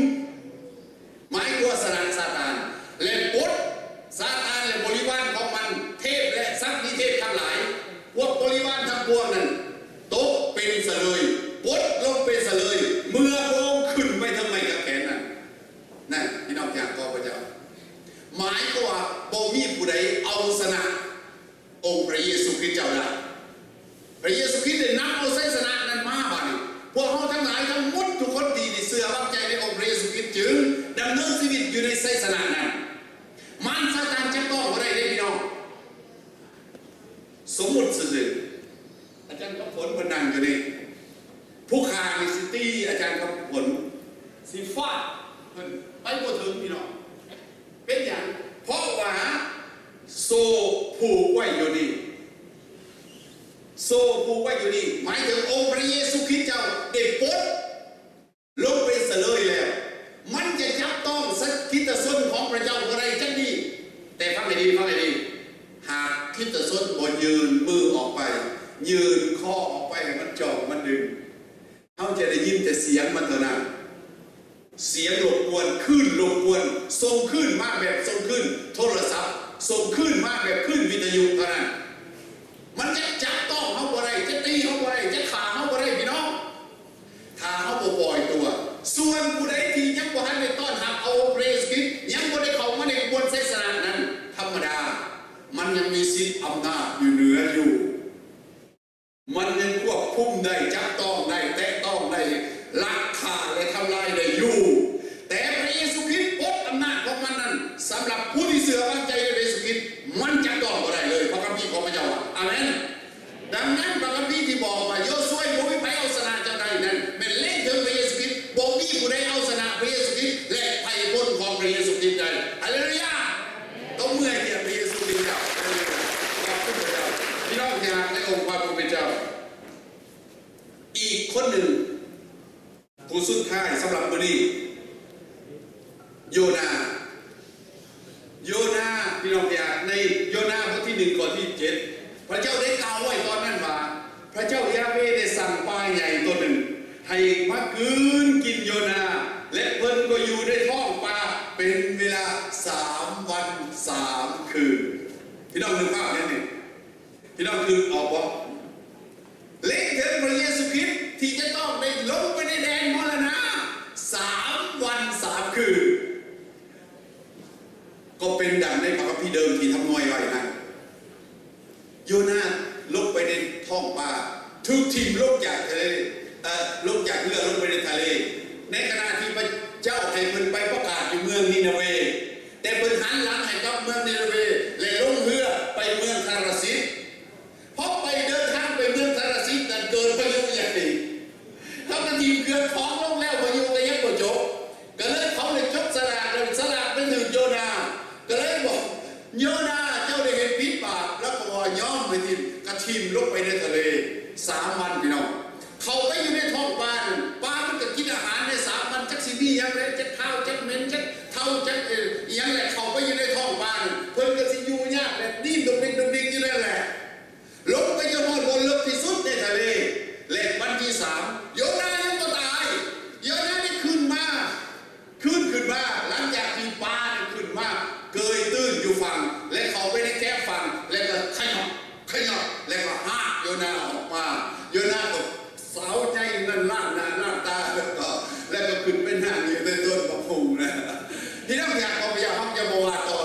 ໝາຍຄວາມຊະນະຊາຕານ ແລະ ປົດຊາຕານ ແລະ ບໍລິວານຂອງມັນ, ເທບ ແລະ ສັກດີເທບທັງຫຼາຍ, ພວກບໍລິວານທັງປວງນັ້ນຕົກເປັນຊະເລີຍ, ປົດລົງເປັນຊະເລີຍ ເມື່ອພະອົງຂຶ້ນໄປເທິງໄມ້ກາງແຂນນັ້ນ. ນັ້ນ ພີ່ນ້ອງທີ່ຮັກຂອງພະເຈົ້າ, ໝາຍຄວາມວ່າບໍ່ມີຜູ້ໃດເອົາຊະນະອົງພະເຢຊູຄຣິດເຈົ້າໄດ້. ພະເຢຊູຄຣິດໄດ້ນຳເອົາໄຊຊະນະນັ້ນມາ. ບາດນີ້ ພວກເຮົາທັງຫຼາຍທັງໝົດທຸກຄົນທີ່ໄດ້ເຊື່ອວາງໃຈໃນອົງພະເຢຊູຄຣິດ ຈຶ່ງດຳເນີນຊີວິດຢູ່ໃນໄຊຊະນະນັ້ນ. ມານຊາຕານຈັບຕ້ອງບໍ່ໄດ້ເດ້ ພີ່ນ້ອງ. ສົມມຸດຊື່ໆ ອາຈານຄຳຝົນເພິ່ນນັ່ງຢູ່ນີ້, ຜູ້ຂ້ານີ້ຊິຕີອາຈານຄຳຝົນ, ຊິຟາດເພິ່ນໄປບໍ່ເຖິງ ພີ່ນ້ອງ. ເປັນຫຍັງ? ເພາະວ່າໂສ້ຜູກໄວ້ຢູ່ນີ້, ໂສ້ຜູກໄວ້ຢູ່ນີ້ ໝາຍເຖິງອົງພະເຢຊູຄຣິດເຈົ້າໄດ້ປົດ ລົງໄປຊະເລີຍແລ້ວ, ມັນຈະຈັບຕ້ອງສັກຄຣິດຕະຊົນຂອງພະເຈົ້າບໍ່ໄດ້ຈັກດີ້. ແຕ່ຟັງໃຫ້ດີ, ຟັງໃຫ້ດີ, ຫາກຄຣິດຕະຊົນບໍ່ຍື່ນມືອອກໄປ, ຍື່ນຄໍອອກໄປໃຫ້ມັນຈ່ອງມັນດຶງ, ເຮົາຈະໄດ້ຍິນແຕ່ສຽງມັນເທົ່ານັ້ນ. ສຽງລົບກວນ, ຄື້ນລົບກວນ, ສົ່ງຄື້ນມາແບບສົ່ງຄື້ນໂທລະສັບ, ສົ່ງຄື້ນມາແບບຄື້ນວິທະຍຸເທົ່ານັ້ນ. ມັນຈະຈັບຕ້ອງເຮົາບໍ່ໄດ້, ຈະຕີເຮົາບໍ່ໄດ້, ຈະຂ້າເຮົາບໍ່ໄດ້, ພີ່ນ້ອງ. ຖ້າເຮົາບໍ່ປ່ອຍຕົວ. ສ່ວນຜູ້ໃດທີ່ຍັງບໍ່ທັນໄດ້ຕ້ອນຮັບເອົາພະເຢຊູຄຣິດ, ຍັງບໍ່ໄດ້ເຂົ້າມາໃນຂະບວນໄຊຊະນະນັ້ນ, ທຳມະດາ ມັນຍັງມີສິດອຳນາດຢູ່ເໜືອຢູ່. ມັນຍັງຄວບຄຸມໄດ້, ຈັບຕ້ອງໄດ້, ແຕະຕ້ອງໄດ້, ລັກຂ້າ ແລະ ທຳລາຍໄດ້ຢູ່. ແຕ່ພະເຢຊູຄຣິດປົດອຳນາດຂອງມັນນັ້ນ, ສຳລັບຜູ້ທີ່ເຊື່ອວາງໃຈໃນພະເຢຊູຄຣິດ, ມັນຈັບຕ້ອງບໍ່ໄດ້ເລີຍ. ພະຄຳພີຂອງພະເຈົ້າວ່າ. ອາເມນ. ດັ່ງນັ້ນ ພະຄຳພີທີ່ບອກວ່າ ໂຢຊວຍ ບໍ່ມີໃຜເອົາຊະນະເຈົ້າໄດ້ນັ້ນ ແມ່ນເລັງເຖິງພະເຢຊູຄຣິດ. ບໍ່ມີຜູ້ໃດເອົາຊະນະພະເຢຊູຄຣິດ ແລະ ໄພພົ້ນຂອງພະເຢຊູຄຣິດໄດ້. ຮາເລລູຢາ! ຕົບມືໃຫ້ກຽດພະເຢຊູຄຣິດເຈົ້າ. ຮາເລລູຢາ! ຂອບຄຸນພະເຈົ້າ. ພີ່ນ້ອງທີ່ຮັກໃນອົງພະຜູ້ເປັນເຈົ້າ, ອີກຄົນໜຶ່ງ ຜູ້ສຸດທ້າຍສຳລັບມື້ນີ້ ໂຍນາ. ໂຍນາ, ພີ່ນ້ອງທີ່ຮັກ, ໃນໂຍນາບົດທີໜຶ່ງ ຂໍ້ທີເຈັດ ພະເຈົ້າໄດ້ກ່າວໄວ້ຕອນນັ້ນວ່າ ພະເຈົ້າຢາເວໄດ້ສັ່ງປາໃຫຍ່ຕົວໜຶ່ງໃຫ້ມາກືນກິນໂຍນາ ແລະ ເພິ່ນກໍຢູ່ໃນທ້ອງປາເປັນເວລາສາມວັນສາມຄືນ. ພີ່ນ້ອງນຶກພາບເຫັນນີ້? ພີ່ນ້ອງຄິດອອກບໍ່? ເລັງເຖິງພະເຢຊູຄຣິດທີ່ຈະຕ້ອງໄດ້ລົງໄປໃນແດນມໍລະນະສາມວັນສາມຄືນ, ກໍເປັນດັ່ງໃນພະຄຳພີເດີມທີ່ທຳນວາຍໄວ້ນັ້ນ. ໂຍນາລົງໄປໃນທ້ອງປາ, ຖືກຖິ້ມລົງຈາກທະເລ, ເອີ, ລົງຈາກເຮືອລົງໄປໃນທະເລ, ໃນຂະນະທີ່ພະເຈົ້າໃຫ້ເພິ່ນໄປປະກາດຢູ່ເມືອງນີນາເວ, ແຕ່ເພິ່ນຫັນຫຼັງໃຫ້ກັບເມືອງນີນາເວ ແລະ ລົງເຮືອໄປເມືອງທາຣາຊິດ. ພໍໄປເດີນທາງໄປເມືອງທາຣາຊິດນັ້ນ ເກີດພາຍຸໃຫຍ່. ເຂົາກໍຖິ້ມເຄື່ອງຂອງລົງແລ້ວ ພາຍຸກໍຍັງບໍ່ຈົບ. ກໍເລີຍເຂົາໄດ້ຈົບສະຫຼາກ ແລ້ວສະຫຼາກໄປຖືກໂຍນາ. ກໍເລີຍບອກ ໂຍນາ ເຈົ້າໄດ້ເຮັດຜິດບາບ. ລາວກໍບໍ່ຍອມໃຫ້ຖິ້ມ, ກໍຖິ້ມລົງໄປໃນທະເລສາມວັນ ພີ່ນ້ອງ. ເຂົ້າໄປຢູ່ໃນທ້ອງປານັ້ນ, ປາມັນກໍກິນອາຫານໃນສາມວັນ, ຈັກຊິມີຫຍັງແຫຼະ, ຈັກຄາວ, ຈັກເໝັນ, ຈັກເທົາ, ຈັກ ເອີ ອີ່ຫຍັງແຫຼະ, ເຂົ້າໄປຢູ່ໃນທ້ອງປານັ້ນ, ເພິ່ນກໍຊິຢູ່ຍາກແຫຼະ, ດີ້ນດຸກດິກດຸກດິກຢູ່ນັ້ນແຫຼະ. ລົງໄປຈົນຮອດບ່ອນເລິກທີ່ສຸດໃນທະເລ ແລະ ວັນທີສາມ ໂຍນາຍັງບໍ່ຕາຍ. ໂຍນາໄດ້ຂຶ້ນມາ, ຄືນຂຶ້ນມາ ຫຼັງຈາກທີ່ປານັ້ນຂຶ້ນມາເກຍຕື້ນຢູ່ຝັ່ງ ແລະ ເຂົ້າໄປໃນແຄມຝັ່ງ ແລະ ກໍຂະຫຍອກ ຂະຫຍອກ ແລະ ກໍຮາກໂຍນາອອກມາ. ໂຍນາກໍ ສາວໃຫຍ່ນັ້ນລ້າງໜ້າລ້າງຕາ ແລ້ວກໍ ແລ້ວກໍຂຶ້ນໄປນັ່ງຢູ່ໃນຕົ້ນບັກຫຸ່ງນະ. ພີ່ນ້ອງທີ່ຮັກຂອງພະເຈົ້າ, ເຮົາຈະບໍ່ວ່າຕໍ່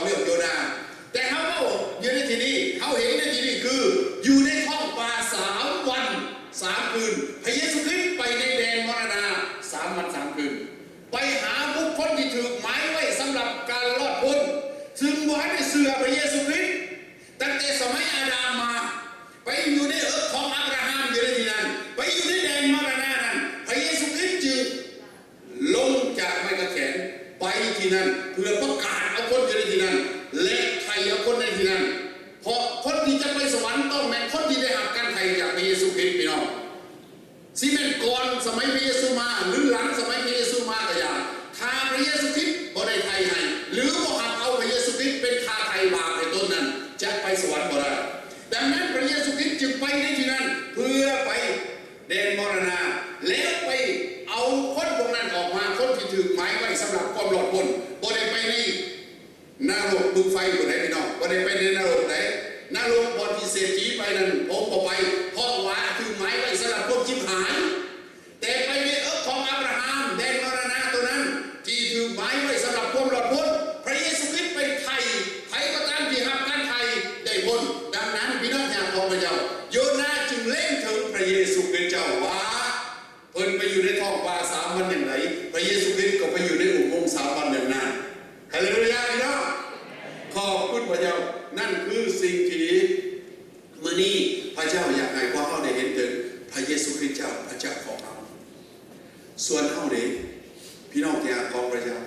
ຈາກພະເຢຊູຄຣິດ ພີ່ນ້ອງ. ຊິແມ່ນກ່ອນສະໄໝພະເຢຊູມາ ຫຼື ຫຼັງສະໄໝພະເຢຊູມາກໍຢ່າ, ຖ້າພະເຢຊູຄຣິດບໍ່ໄດ້ໄຖ່ໃຫ້ ຫຼື ບໍ່ຮັບເອົາພະເຢຊູຄຣິດເປັນຄ່າໄຖ່ບາບໃຫ້ຕົນນັ້ນ ຈະໄປສະຫວັນບໍ່ໄດ້. ດັ່ງນັ້ນ ພະເຢຊູຄຣິດຈຶ່ງໄປໃນທີ່ນັ້ນ ເພື່ອໄປແດນມໍລະນະ ແລ້ວໄປເອົາຄົນພວກນັ້ນອອກມາ, ຄົນທີ່ຖືກໝາຍໄວ້ສຳລັບຄວາມລອດພົ້ນ, ບໍ່ໄດ້ໄປໃນ ນະລົກບຶງໄຟພຸ້ນໃດ໋ພີ່ນ້ອງ, ບໍ່ໄດ້ໄປໃນນະລົກໃດ໋. ນະລົກບ່ອນທີ່ເສດຖີໄປນັ້ນ ຜົມບໍ່ໄປ, ເພາະວ່າຖືກໝາຍໄວ້ສຳລັບຄວາມຈິບຫາຍ. ແຕ່ໄປໃນເອິກຂອງອາບຣາຮາມ, ແດນມໍລະນະໂຕນັ້ນ ທີ່ຖືກໝາຍໄວ້ສຳລັບຄວາມລອດພົ້ນ. ພະເຢຊູຄຣິດໄປໄຖ່, ໃຜກໍຕາມທີ່ຮັບການໄຖ່ໄດ້ພົ້ນ. ດັ່ງນັ້ນ ພີ່ນ້ອງທີ່ຮັກຂອງພະເຈົ້າ, ໂຍນາຈຶ່ງເລັງເຖິງພະເຢຊູຄຣິດເຈົ້າວ່າ ເພິ່ນໄປຢູ່ໃນທ້ອງປ່າສາມວັນຢ່າງໃດ, ພະເຢຊູຄຣິດກໍໄປຢູ່ໃນອຸໂມງສາມວັນຢ່າງນັ້ນ. ຮາເລລູຢາ ພີ່ນ້ອງ, ຂອບຄຸນພະເຈົ້າ. ນັ້ນຄືສິ່ງທີ່ມື້ນີ້ພະເຈົ້າຢາກໃຫ້ພວກເຮົາໄດ້ເຫັນເຖິງພະເຢຊູຄຣິດເຈົ້າ, ພະເຈົ້າຂອງເຮົາ. ສ່ວນເຮົາເດ ພີ່ນ້ອງທີ່ຮັກຂອງພະເຈົ້າ,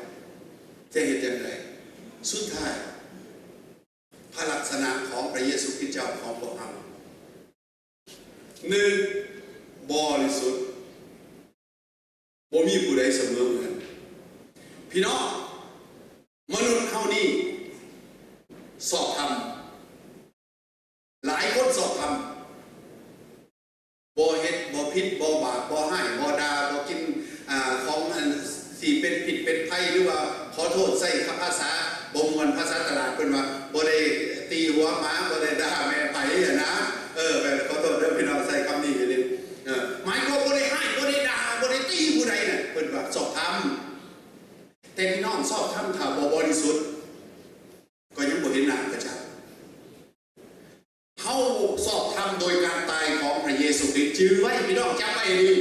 ຈະເຮັດຈັ່ງໃດ? ສຸດທ້າຍ ພະລັກສະນະຂອງພະເຢຊູຄຣິດເຈົ້າຂອງພວກເຮົາ ໜຶ່ງ ບໍລິສຸດ, ບໍ່ມີຜູ້ໃດສະເໝີເໝືອນ. ພີ່ນ້ອງ, ມະນຸດເຮົານີ້ຊອບທຳ, ຫຼາຍຄົນຊອບທຳ, ບໍ່ເຮັດ ບໍ່ຜິດ ບໍ່ບາບ ບໍ່ຮ້າຍ ບໍ່ດ່າ ບໍ່ກິນ ອາ ຂອງອັນທີ່ເປັນພິດເປັນໄພ ຫຼືວ່າ ຂໍໂທດ ໃຊ້ຄຳພາສາບໍ່ມ່ວນ ພາສາຕະຫຼາດເພິ່ນວ່າ ບໍ່ໄດ້ຕີຫົວໝາ ບໍ່ໄດ້ດ່າແມ່ໃຜຫັ້ນນະ. ເອີ ແບບ ຂໍໂທດເດີພີ່ນ້ອງ ໃຊ້ຄຳນີ້ອີ່ຫຼີ. ເອີ ໝາຍຄວາມບໍ່ໄດ້ຮ້າຍ ບໍ່ໄດ້ດ່າ ບໍ່ໄດ້ຕີຜູ້ໃດນະ ເພິ່ນວ່າຊອບທຳ. ແຕ່ພີ່ນ້ອງ ຊອບທຳຖ້າບໍ່ບໍລິສຸດ ກໍຍັງບໍ່ເຫັນໜ້າພະເຈົ້າ. ເຮົາຊອບທຳໂດຍການຕາຍຂອງພະເຢຊູຄຣິດ. ຈື່ໄວ້ ພີ່ນ້ອງ ຈຳໄວ້ໃຫ້ດີ.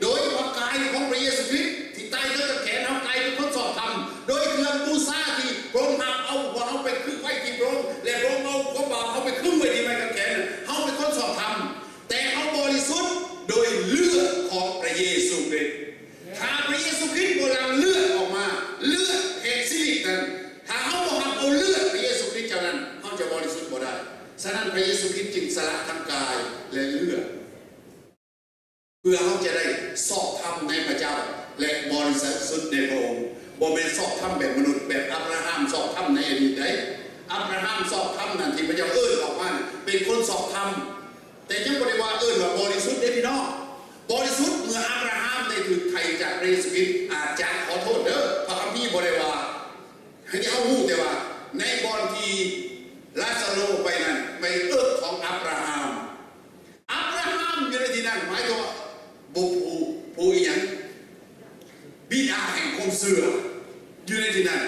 ໂດຍພະກາຍຂອງພະເຢຊູຄຣິດທີ່ຕາຍເທິງກາງແຂນ, ເຮົາກາຍເປັນຄົນຊອບທຳ. ໂດຍເຄື່ອງບູຊາທີ່ພະອົງຮັບເອົາຫົວເຮົາໄປຄຶງໄວ້ທີ່ພະອົງ ແລະ ພະອົງເອົາຄວາມບາບເຮົາໄປຄຶງໄວ້ທີ່ໄມ້ກາງແຂນ, ເຮົາເປັນຄົນຊອບທຳ. ແຕ່ເຮົາບໍລິສຸດໂດຍເລືອດຂອງພະເຢຊູຄຣິດ. ຖ້າພະເຢຊູຄຣິດບໍ່ຫຼັ່ງເລືອດອອກມາ, ເລືອດແຫ່ງຊີວິດນັ້ນ, ຖ້າເຮົາບໍ່ຮັບເອົາເລືອດພະເຢຊູຄຣິດເຈົ້ານັ້ນ, ເຮົາຈະບໍລິສຸດບໍ່ໄດ້. ສະນັ້ນ ພະເຢຊູຄຣິດຈຶ່ງສະຫຼະທັງກາຍ ແລະ ເລືອດ ເພື່ອເຮົາຈະໄດ້ຊອບທຳໃນພະເຈົ້າ ແລະ ບໍລິສຸດໃນພະອົງ. ບໍ່ແມ່ນຊອບທຳແບບມະນຸດ ແບບອາບຣາຮາມຊອບທຳໃນອະດີດໃດ໋. ອາບຣາຮາມຊອບທຳນັ້ນ ທີ່ພະເຈົ້າເອີ້ນອອກມາ ເປັນຄົນຊອບທຳ. ແຕ່ຍັງບໍ່ໄດ້ວ່າເອີ້ນວ່າບໍລິສຸດເດ້ພີ່ນ້ອງ. ບໍລິສຸດເມື່ອອາບຣາຮາມໄດ້ຖືກໄຖ່ຈາກພະເຢຊູຄຣິດ. ອາດຈະ ຂໍໂທດເດີ ພະຄຳພີບໍ່ໄດ້ວ່າ ໃຫ້ເຮົາຮູ້ແຕ່ວ່າໃນບ່ອນທີ່ລາຊາໂຣໄປນັ້ນ ໄປເອິກຂອງອາບຣາຮາມ. ອາບຣາຮາມຢູ່ໃນທີ່ນັ້ນ ໝາຍເຖິງວ່າ ບຸ ຜູ້ ຜູ້ອີ່ຫຍັງ? ບິດາແຫ່ງຄວາມເຊື່ອຢູ່ໃນທີ່ນັ້ນ.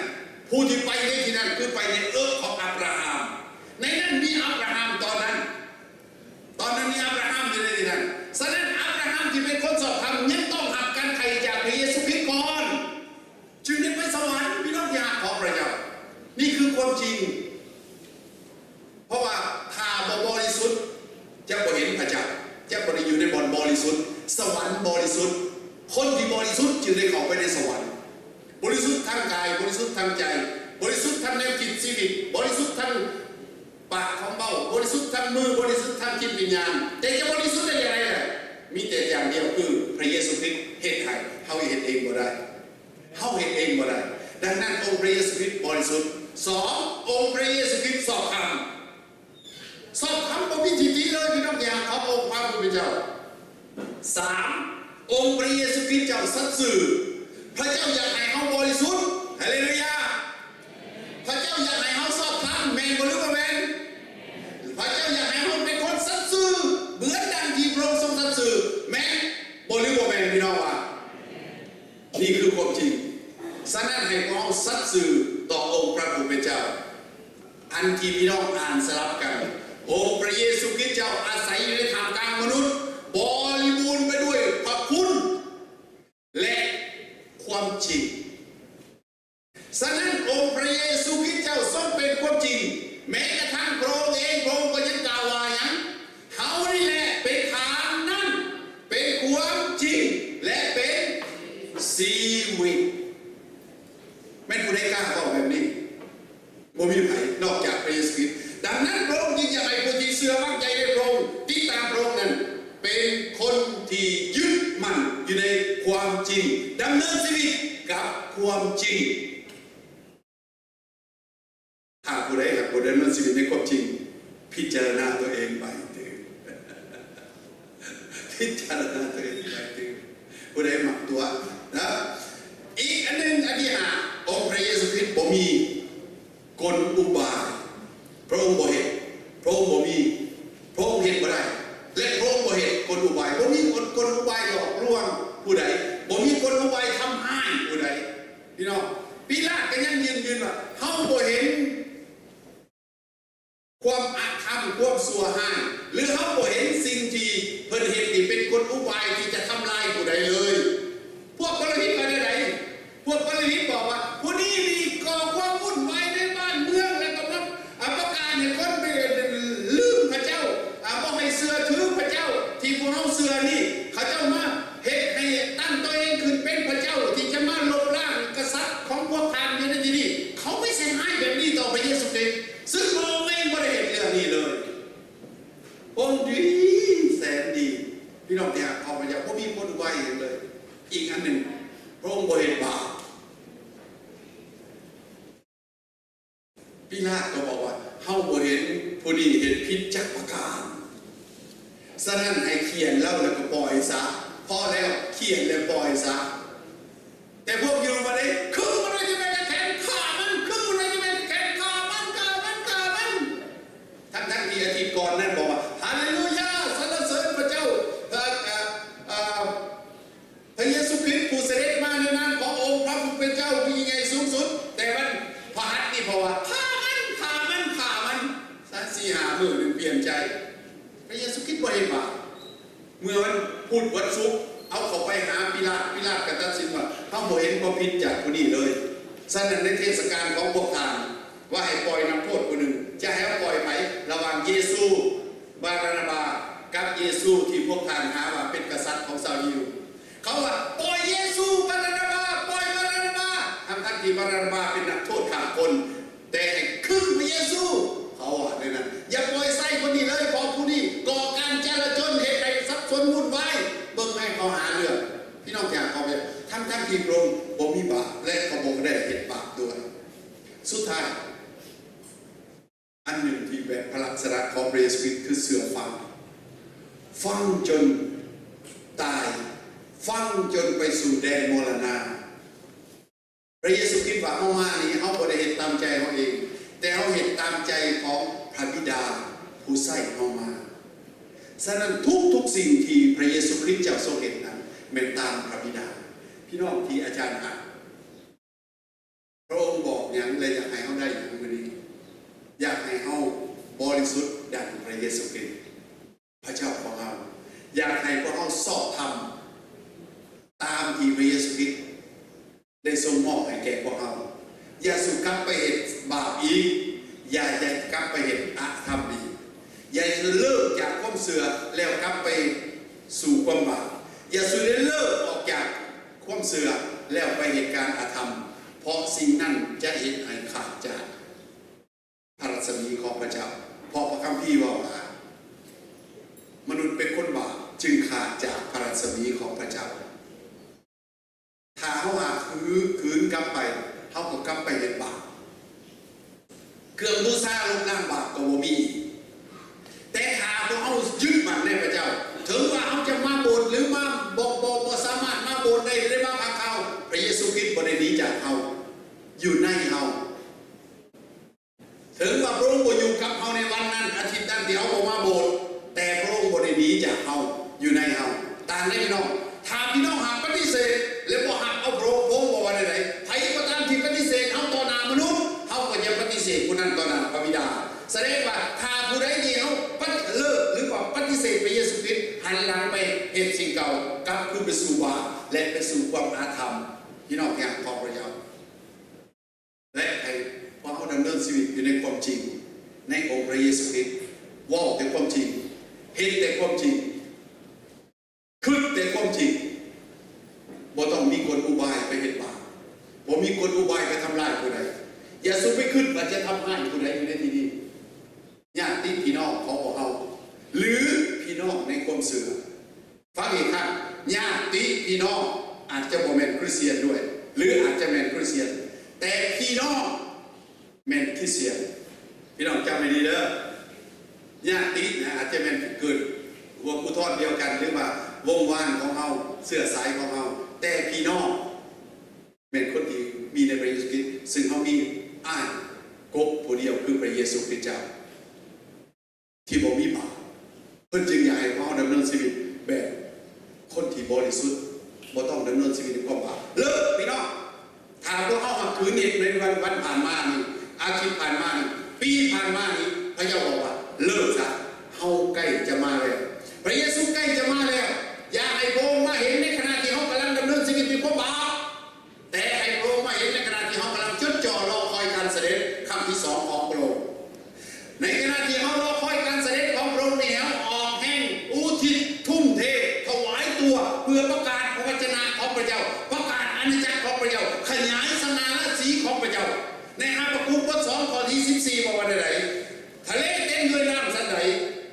ຜູ້ທີ່ໄປໃນທີ່ນັ້ນ ຄືໄປໃນເອິກຂອງອາບຣາຮາມ. ໃນນັ້ນມີອາບຣາຮາມຕອນນັ້ນ. ຕອນນັ້ນມີອາບຣາຮາມຢູ່ໃນທີ່ນັ້ນ. ສະນັ້ນ ອາບຣາຮາມທີ່ເປັນຄົນຊອບທຳ ຍັງຕ້ອງຮັບການໄຖ່ຈາກພະເຢຊູຄຣິດກ່ອນ ຈຶ່ງໄດ້ໄປສະຫວັນ. ພີ່ນ້ອງທີ່ຮັກຂອງພະເຈົ້າ, ນີ້ຄືຄວາມຈິງ. ເພາະວ່າຖ້າບໍ່ບໍລິສຸດ ຈະບໍ່ເຫັນພະເຈົ້າ, ຈະບໍ່ໄດ້ຢູ່ໃນບ່ອນບໍລິສຸດ, ສະຫວັນບໍລິສຸດ. ຄົນທີ່ບໍລິສຸດຈຶ່ງໄດ້ເຂົ້າໄປໃນສະຫວັນ. ບໍລິສຸດທາງກາຍ, ບໍລິສຸດທາງໃຈ, ບໍລິສຸດທາງແນວຄິດຊີວິດ, ບໍລິສຸດທາງປາກຄຳເວົ້າ, ບໍລິສຸດທາງມື, ບໍລິສຸດທາງຈິດວິນຍານ. ແຕ່ຈະບໍລິສຸດໄດ້ຢ່າງໃດລະ? ມີແຕ່ຢ່າງດຽວ ຄືພະເຢຊູຄຣິດເຮັດໃຫ້, ເຮົາເຮັດເອງບໍ່ໄດ້. ເຮົາເຮັດເອງບໍ່ໄດ້. ດັ່ງນັ້ນ ອົງພະເຢຊູຄຣິດບໍລິສຸດ. ສອງ, ອົງພະເຢຊູຄຣິດຊອບທຳ. ຊອບທຳບໍ່ມີທິດຕິເລີຍ, ພີ່ນ້ອງທີ່ຮັກຂອງອົງພະຜູ້ເປັນເຈົ້າ. ສາມ, ອົງພະເຢຊູຄຣິດເຈົ້າສັດຊື່. ພະເຈົ້າຢາກໃຫ້ເຮົາບໍລິສຸດ. ຮາເລລູຢາ! ພະເຈົ້າຢາກໃຫ້ເຮົາຊອບທຳ, ແມ່ນບໍ່ ຫຼື ບໍ່ແມ່ນ? ພະເຈົ້າຢາກໃຫ້ເຮົາເປັນຄົນສັດຊື່ ເໝືອນດັ່ງທີ່ພະອົງຊົງສັດຊື່, ແມ່ນບໍ່ ຫຼື ບໍ່ແມ່ນ? ພີ່ນ້ອງວ່າ ນີ້ຄືຄວາມຈິງ. ສະນັ້ນ ໃຫ້ພວກເຮົາສັດຊື່ຕໍ່ອົງພະຜູ້ເປັນເຈົ້າ. ອັນທີ່ພີ່ນ້ອງອ່ານສະຫຼັບກັນ, ອົງພະເຢຊູຄຣິດເຈົ້າອາໄສຢູ່ໃນທ່າມກາງມະນຸດ, ບໍລິບູນໄປດ້ວຍພະຄຸນ ແລະ ຄວາມຈິງ. ສະ ງ. ຖ້າຜູ້ໃດຫາກບໍ່ດຳເນີນຊີວິດໃນຄວາມຈິງ, ພິຈາລະນາຕົວເອງໃໝ່ຕື່ມ, ພິຈາລະນາຕົວເອງໃໝ່ຕື່ມ. ຜູ້ໃດມັກຕົວະນະ. ອີກອັນໜຶ່ງ, ອັນທີຫ້າ, ອົງພະເຢຊູຄຣິດບໍ່ມີ ກົນອຸບາຍ. ພະອົງບໍ່ເຮັດ, ພະອົງບໍ່ມີ, ພະອົງເຮັດບໍ່ໄດ້ ແລະ ພະອົງບໍ່ເຮັດກົນອຸບາຍ, ບໍ່ມີກົນ ກົນອຸບາຍຫຼອກລວງຜູ້ໃດ, ບໍ່ມີກົນອຸບາຍທຳຮ້າຍຜູ້ໃດ. ພີ່ນ້ອງ, ປີລາດກໍຍັງຢືນຢັນວ່າ ເຮົາບໍ່ເຫັນຄວາມອະທຳ, ຄວາມຊົ່ວຮ້າຍ, ຫຼື ເຮົາບໍ່ເຫັນສິ່ງທີ່ເພິ່ນເຮັດນີ້ເປັນກົນອຸບາຍທີ່ຈະທຳລາຍຜູ້ໃດເລີຍ. ພວກໂຄລິນ ວ່າແນວໃດ? ພວກໂຄລິນບອກວ່າ ຜູ້ນີ້ນີ້ກໍ່ຄວາມວຸ້ນວາຍໃນບ້ານເມືອງ ແລະ ກຳລັງ ອາ ປະກາດໃຫ້ຄົນໄປລືມພະເຈົ້າ, ອາ ບໍ່ໃຫ້ເຊື່ອຖືພະເຈົ້າທີ່ພວກເຮົາເຊື່ອນີ້. ເຂົາເຈົ້າມາເຮັດໃຫ້ຕັ້ງຕົວເອງຂຶ້ນເປັນພະເຈົ້າ ທີ່ຈະມາລົບລ້າງກະສັດຂອງພວກທ່ານຢູ່ໃນທີ່ນີ້. ເຂົາໄປໃສ່ຮ້າຍແບບນີ້ຕໍ່ພະເຢຊູຄຣິດ, ຊຶ່ງພະອົງເອງບໍ່ໄດ້ເຮັດເລື່ອງນີ້ເລີຍ. ອົງດີ ແສນດີ. ພີ່ນ້ອງທີ່ຮັກຂອງພະເຈົ້າ, ບໍ່ມີກົນອຸບາຍຫຍັງເລີຍ. ອີກອັນໜຶ່ງ, ພະອົງບໍ່ເຮັດບາບ. ປີລາດກໍບອກວ່າ ເຮົາບໍ່ເຫັນຜູ້ນີ້ເຮັດຜິດຈັກປະການ, ສະນັ້ນໃຫ້ຂຽນລາວແລ້ວກໍປ່ອຍຊະ. ພໍແລ້ວ, ຂຽນແລ້ວປ່ອຍຊະ. ແຕ່ພວກຢິວມາໄດ້ ຄຶງມັນໄວ້ທີ່ໄມ້ກາງແຂນ, ຂ້າມັນ, ຄຶງມັນໄວ້ທີ່ໄມ້ກາງແຂນ, ຂ້າມັນ, ຂ້າມັນ, ຂ້າມັນ. ທັງໆທີ່ອາທິດກ່ອນນັ້ນບອກວ່າ ຮາເລລູຢາ, ສັນລະເສີນພະເຈົ້າ, ພະ ອາ ອາ ພະເຢຊູຄຣິດຜູ້ສະເດັດມາໃນນາມຂອງອົງພະຜູ້ເປັນເຈົ້າຜູ້ຍິ່ງໃຫຍ່ສູງສຸດ. ແຕ່ວັນພະຫັດນີ້ບອກວ່າ ຂ້າມັນ, ຂ້າມັນ, ຂ້າມັນ. ສາມສີ່ຫ້າມື້ໜຶ່ງປ່ຽນໃຈ. ພະເຢຊູຄຣິດບໍ່ເຮັດບາບ. ເມື່ອວັນພຸດວັນສຸກ ເອົາເຂົ້າໄປຫາປີລາດ, ປີລາດກໍຕັດສິນວ່າ ເຮົາບໍ່ເຫັນຄວາມຜິດຈາກຜູ້ນີ້ເລີຍ. ສະນັ້ນໃນເທດສະການຂອງພວກທ່ານ ວ່າໃຫ້ປ່ອຍນັກໂທດຜູ້ໜຶ່ງ, ຈະໃຫ້ເຮົາປ່ອຍໃຜ? ລະຫວ່າງເຢຊູ, ບາຣານາບາ ກັບເຢຊູທີ່ພວກທ່ານຫາວ່າເປັນກະສັດຂອງຊາວຢິວ. ເຂົາວ່າ ປ່ອຍເຢຊູ, ບາຣານາບາ, ປ່ອຍບາຣານາບາ, ທັງໆທີ່ບາຣານາບາເປັນນັກໂທດຂ້າຄົນ. ແຕ່ໃຫ້ຄຶງພະເຢຊູ, ເຂົາວ່າແນວນັ້ນ. ຢ່າປ່ອຍໃສ່ຄົນນີ້ເລີຍ, ເພາະຜູ້ນີ້ກໍ່ການຈະລາຈົນ, ເຮັດໃຫ້ສັບສົນວຸ້ນວາຍ. ເບິ່ງໃຫ້ເຂົາຫາເລື່ອງ. ພີ່ນ້ອງທີ່ຮັກຂອງພະເຈົ້າ, ທັງໆທີ່ພະອົງບໍ່ມີບາບ ແລະ ກໍບໍ່ໄດ້ເຮັດບາບດ້ວຍ. ສຸດທ້າຍ, ອັນໜຶ່ງທີ່ແບບພະລັກສະນະຂອງພະເຢຊູຄຣິດຄືເຊື່ອຟັງ, ຟັງຈົນຕາຍ, ຟັງຈົນໄປສູ່ແດນມໍລະນະ. ພະເຢຊູຄຣິດວ່າ ເຮົາມານີ້ ເຮົາບໍ່ໄດ້ເຮັດຕາມໃຈເຮົາເອງ, ແຕ່ເຮົາເຮັດຕາມໃຈຂອງພະບິດາຜູ້ໃຊ້ເຮົາມາ. ສະນັ້ນ ທຸກໆສິ່ງທີ່ພະເຢຊູຄຣິດເຈົ້າຊົງເຮັດນັ້ນ ແມ່ນຕາມພະບິດາ. ພີ່ນ້ອງທີ່ອາຈານຮັກ, ພະອົງບອກຫຍັງ ແລະ ຢາກໃຫ້ເຮົາໄດ້ຫຍັງມື້ນີ້? ຢາກໃຫ້ເຮົາບໍລິສຸດດັ່ງພະເຢຊູຄຣິດ ພະເຈົ້າຂອງເຮົາ. ຢາກໃຫ້ພວກເຮົາຊອບທຳຕາມທີ່ພະເຢຊູຄຣິດ ໄດ້ຊົງມອບໃຫ້ແກ່ພວກເຮົາ. ຢ່າສູ່ກັບໄປເຮັດບາບອີກ, ຢ່າ ຢ່າກັບໄປເຮັດອະທຳອີກ. ຢ່າສູ່ເລີກຈາກຄວາມເຊື່ອແລ້ວກັບໄປສູ່ຄວາມບາບ. ຢ່າສູ່ໄດ້ເລີກອອກຈາກຄວາມເຊື່ອແລ້ວໄປເຮັດການອະທຳ, ເພາະສິ່ງນັ້ນຈະເຮັດໃຫ້ຂາດຈາກ ພະລັດສະໝີຂອງພະເຈົ້າ, ເພາະພະຄຳພີເວົ້າວ່າ ມະນຸດເປັນຄົນບາບ ຈຶ່ງຂາດຈາກພະລັດສະໝີຂອງພະເຈົ້າ. ຖ້າເຮົາຫາກຄືນກັບໄປ, ເຮົາກໍກັບໄປເຮັດບາບ. ເຄື່ອງບູຊາລົບລ້າງບາບກໍບໍ່ມີ. ແຕ່ຖ້າພວກເຮົາຍຶດໝັ້ນໃນພະເຈົ້າ, ເຖິງວ່າເຮົາຈະມາໂບດ ຫຼື ມາ ບໍ່ ບໍ່ ບໍ່ສາມາດມາໂບດໄດ້ ຫຼື ມາພັກເຮົາ, ພະເຢຊູຄຣິດບໍ່ໄດ້ໜີຈາກເຮົາ, ຢູ່ໃນເຮົາ. ເຖິງວ່າພະອົງບໍ່ຢູ່ກັບເຮົາໃນວັນນັ້ນ, ອາທິດນັ້ນທີ່ເຮົາບໍ່ມາໂບດ, ແຕ່ພະອົງບໍ່ໄດ້ໜີຈາກເຮົາ, ຢູ່ໃນເຮົາ. ຕ່າງໃດພີ່ນ້ອງ? ຖ້າພີ່ນ້ອງຫາກປະຕິເສດ ແລະ ບໍ່ຮັບເອົາພະອົງ, ພະອົງບອກວ່າແນວໃດ? ໃຜກໍຕາມທີ່ປະຕິເສດເຮົາຕໍ່ໜ້າມະນຸດ, ເຮົາກໍຈະປະຕິເສດຜູ້ນັ້ນຕໍ່ໜ້າພະບິດາ. ສະແດງວ່າຖ້າຜູ້ໃດທີ່ເຮົາປະ ເລີກ ຫຼືວ່າປະຕິເສດພະເຢຊູຄຣິດ, ຫັນຫຼັງໄປເຮັດສິ່ງເກົ່າ, ກັບຄືນໄປສູ່ບາບ ແລະ ໄປສູ່ຄວາມອາທຳ. ພີ່ນ້ອງທີ່ຮັກຂອງພະເຈົ້າ, ແລະ ໃຫ້ພວກເຮົາດຳເນີນຊີວິດຢູ່ໃນຄວາມຈິງ ໃນອົງພະເຢຊູຄຣິດ, ເວົ້າແຕ່ຄວາມຈິງ, ເຮັດແຕ່ຄວາມຈິງ, ຄິດແຕ່ຄວາມຈິງ, ບໍ່ຕ້ອງມີກົນອຸບາຍໄປເຮັດບາບ, ບໍ່ມີກົນອຸບາຍໄປທຳລາຍຜູ້ໃດ. ຢ່າສູ່ໄປຄິດວ່າຈະທຳຮ້າຍຜູ້ໃດຢູ່ໃນທີ່ນີ້, ຍາດຕິພີ່ນ້ອງຂອງພວກເຮົາ ຫຼື ພີ່ນ້ອງໃນຄວາມເຊື່ອ. ຟັງອີກຄັ້ງ, ຍາດຕິພີ່ນ້ອງອາດຈະບໍ່ແມ່ນຄຣິສຕຽນດ້ວຍ ຫຼື ອາດຈະແມ່ນຄຣິສຕຽນ, ແຕ່ພີ່ນ້ອງແມ່ນຄຣິສຕຽນ. ພີ່ນ້ອງຈຳໃຫ້ດີເດີ. ຍາດຕິນະ ອາດຈະແມ່ນເກີດຫົວຜູ້ທອດດຽວກັນ ຫຼືວ່າວົງວານຂອງເຮົາ, ເຊື້ອສາຍຂອງເຮົາ, ແຕ່ພີ່ນ້ອງ ແມ່ນຄົນທີ່ມີໃນພະເຢຊູຄຣິດ, ຊຶ່ງເຮົາມີອ້າຍກົກຜູ້ດຽວຄືພະເຢຊູຄຣິດເຈົ້າ ທີ່ບໍ່ມີບາບ. ເພິ່ນຈຶ່ງຢາກໃຫ້ພວກເຮົາດຳເນີນຊີວິດແບບຄົນທີ່ບໍລິສຸດ, ບໍ່ຕ້ອງດຳເນີນຊີວິດໃນຄວາມບາບ. ເລີກ, ພີ່ນ້ອງ, ຖ້າພວກເຮົາຫາກຄືນເຮັດໃນວັນ, ວັນຜ່ານມານີ້, ອາທິດຜ່ານມານີ້, ປີຜ່ານມານີ້, ພະເຈົ້າບອກວ່າ ເລີກຊະ, ເຮົາໃກ້ຈະມາແລ້ວ. ພະເຢຊູໃກ້ຈະມາແລ້ວ. ຢາກໃຫ້ພະອົງມາເຫັນໃນຂະນະທີ່ເຮົາກຳລັງດຳເນີນຊີວິດໃນຄວາມບາບ. ແຕ່ໃຫ້ພະອົງມາເຫັນໃນຂະນະທີ່ເຮົາກຳລັງຈົດຈ່ອງລໍຄອຍການສະເດັດຄັ້ງທີສອງຂອງພະອົງ. ໃນຂະນະທີ່ເຮົາລໍຄອຍການສະເດັດຂອງພະອົງນີ້, ເຮົາອອກແຮງອຸທິດ, ທຸ່ມເທ, ຖວາຍຕົວເພື່ອປະກາດພະວະຈະນະຂອງພະເຈົ້າ, ປະກາດອານາຈັກຂອງພະເຈົ້າ, ຂະຫຍາຍສະຫງ່າລາສີຂອງພະເຈົ້າ. ໃນຮາບາກຸກບົດສອງ ຂໍ້ທີສິບສີ່ ບອກວ່າແນວໃດ? ທະເລເຕັມດ້ວຍນ້ຳສັນໃດ,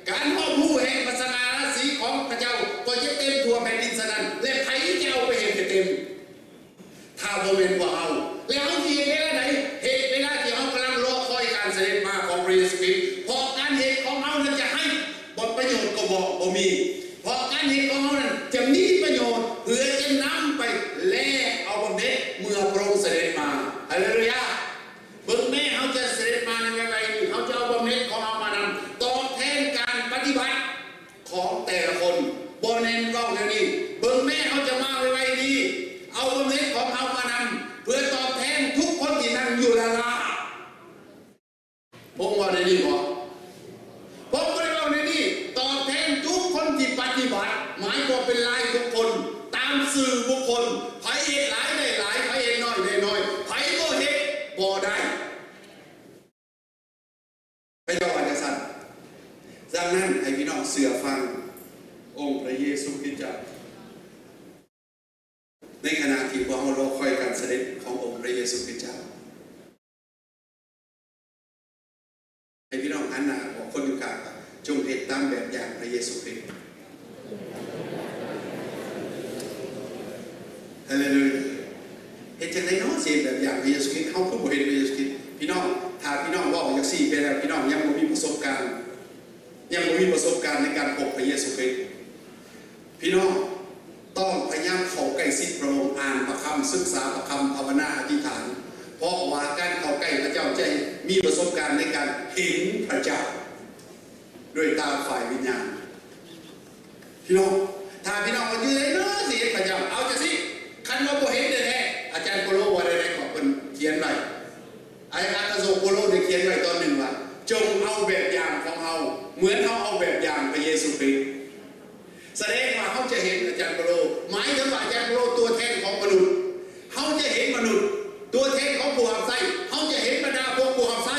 ການຮອບຮູ້ແຫ່ງພະສະຫງ່າລາສີຂອງພະເຈົ້າກໍຈະເຕັມທົ່ວແຜ່ນດິນສະນັ້ນ, ແລະ ໃຜຈະເອົາໄປເຮັດໃຫ້ເຕັມ? ຖ້າບໍ່ແມ່ນພວກເຮົາ, ແລ້ວເຮົາຊິເຮັດເວລາໃດ? ເຮັດເວລາທີ່ເຮົາກຳລັງລໍຄອຍການສະເດັດມາຂອງພະເຢຊູຄຣິດ, ເພາະການເຮັດຂອງເຮົານັ້ນຈະໃຫ້ຜົນປະໂຫຍດກໍບໍ່, ບໍ່ມີ, ເພາະການເຮັດຂອງເຮົານັ້ນຈະມີປະໂຫຍດ ເພື່ອຈະນຳໄປແລກເອົາບຳເໜັດເມື່ອພະອົງສະເດັດມາ. ຮາເລລູຢາ! ເບິ່ງແມ້ ເຮົາຈະສະເດັດມາໃນໄວໆນີ້, ເຮົາຈະເອົາບຳເໜັດຂອງເຮົາມານຳ, ຕອບແທນການປະຕິບັດ ຂອງແຕ່ລະຄົນ. ບໍ່ແມ່ນເວົ້າແນວນີ້, ເບິ່ງແມ້ ເຮົາຈະມາໄວໆນີ້, ເອົາບຳເໜັດຂອງເຮົາມານຳ ເພື່ອຕອບແທນທຸກຄົນທີ່ນັ່ງຢູ່ລ້າໆ. ຜົມເວົ້າໄດ້ດີບໍ່? ຜົມບໍ່ໄດ້ເວົ້າແນວນີ້. ຕອບແທນທຸກຄົນທີ່ປະຕິບັດ, ໝາຍຄວາມເປັນລາຍບຸກຄົນ, ຕາມຊື່ບຸກຄົນ, ໃຜເຮັດຫຼາຍໄດ້ຫຼາຍ, ໃຜເຮັດນ້ອຍໄດ້ນ້ອຍ, ໃຜບໍ່ເຮັດບໍ່ໄດ້. ພະເຈົ້າວ່າຈັ່ງຊັ້ນ. ດັ່ງນັ້ນ, ໃຫ້ພີ່ນ້ອງເຊື່ອຟັງອົງພະເຢຊູຄຣິດເຈົ້າ ໃນຂະນະທີ່ພວກເຮົາລໍຄອຍການສະເດັດຂອງອົງພະເຢຊູຄຣິດເຈົ້າ. ໃຫ້ພີ່ນ້ອງຫັນໜ້າບອກຄົນຢູ່ຂ້າງວ່າ, ຈົ່ງເຮັດຕາມແບບຢ່າງພະເຢຊູຄຣິດ. ຮາເລລູຢາ! ເຮັດຈັ່ງໃດເນາະ ຊິເຮັດແບບຢ່າງພະເຢຊູຄຣິດ? ເຮົາຄືບໍ່ເຫັນພະເຢຊູຄຣິດ? ພີ່ນ້ອງ, ຖ້າພີ່ນ້ອງເວົ້າຈັ່ງຊີ້ໄປແລ້ວ, ພີ່ນ້ອງຍັງບໍ່ມີປະສົບການ, ຍັງບໍ່ມີປະສົບການໃນການພົບພະເຢຊູຄຣິດ. ພີ່ນ້ອງຕ້ອງພະຍາຍາມເຂົ້າໃກ້ຊິດພະອົງ, ອ່ານພະຄຳ, ສຶກສາພະຄຳ, ພາວະນາ, ອະທິຖານ, ເພາະວ່າການເຂົ້າໃກ້ພະເຈົ້າຈະມີປະສົບການໃນການເຫັນພະເຈົ້າ ດ້ວຍຕາຝ່າຍວິນຍານ. ພີ່ນ້ອງ, ຖ້າພີ່ນ້ອງວ່າຢູ່ໃດເນາະຊິເຫັນພະເຈົ້າ? ເອົາຈັ່ງຊີ້, ຄັນວ່າບໍ່ເຫັນແທ້ໆ, ອາຈານໂປໂລວ່າແນວໃດກໍເພິ່ນຂຽນໄວ້, ອາ ອາກາໂສໂປໂລໄດ້ຂຽນໄວ້ຕອນໜຶ່ງວ່າ, ຈົ່ງເອົາແບບຢ່າງຂອງເຮົາ ເໝືອນເຮົາເອົາແບບຢ່າງພະເຢຊູຄຣິດ. ສະແດງວ່າເຮົາຈະເຫັນອາຈານໂປໂລ, ໝາຍເຖິງວ່າອາຈານໂປໂລຕົວແທນຂອງມະນຸດ, ເຮົາຈະເຫັນມະນຸດ, ຕົວແທນຂອງຜູ້ຮັບໃຊ້, ເຮົາຈະເຫັນບັນດາພວກຜູ້ຮັບໃຊ້.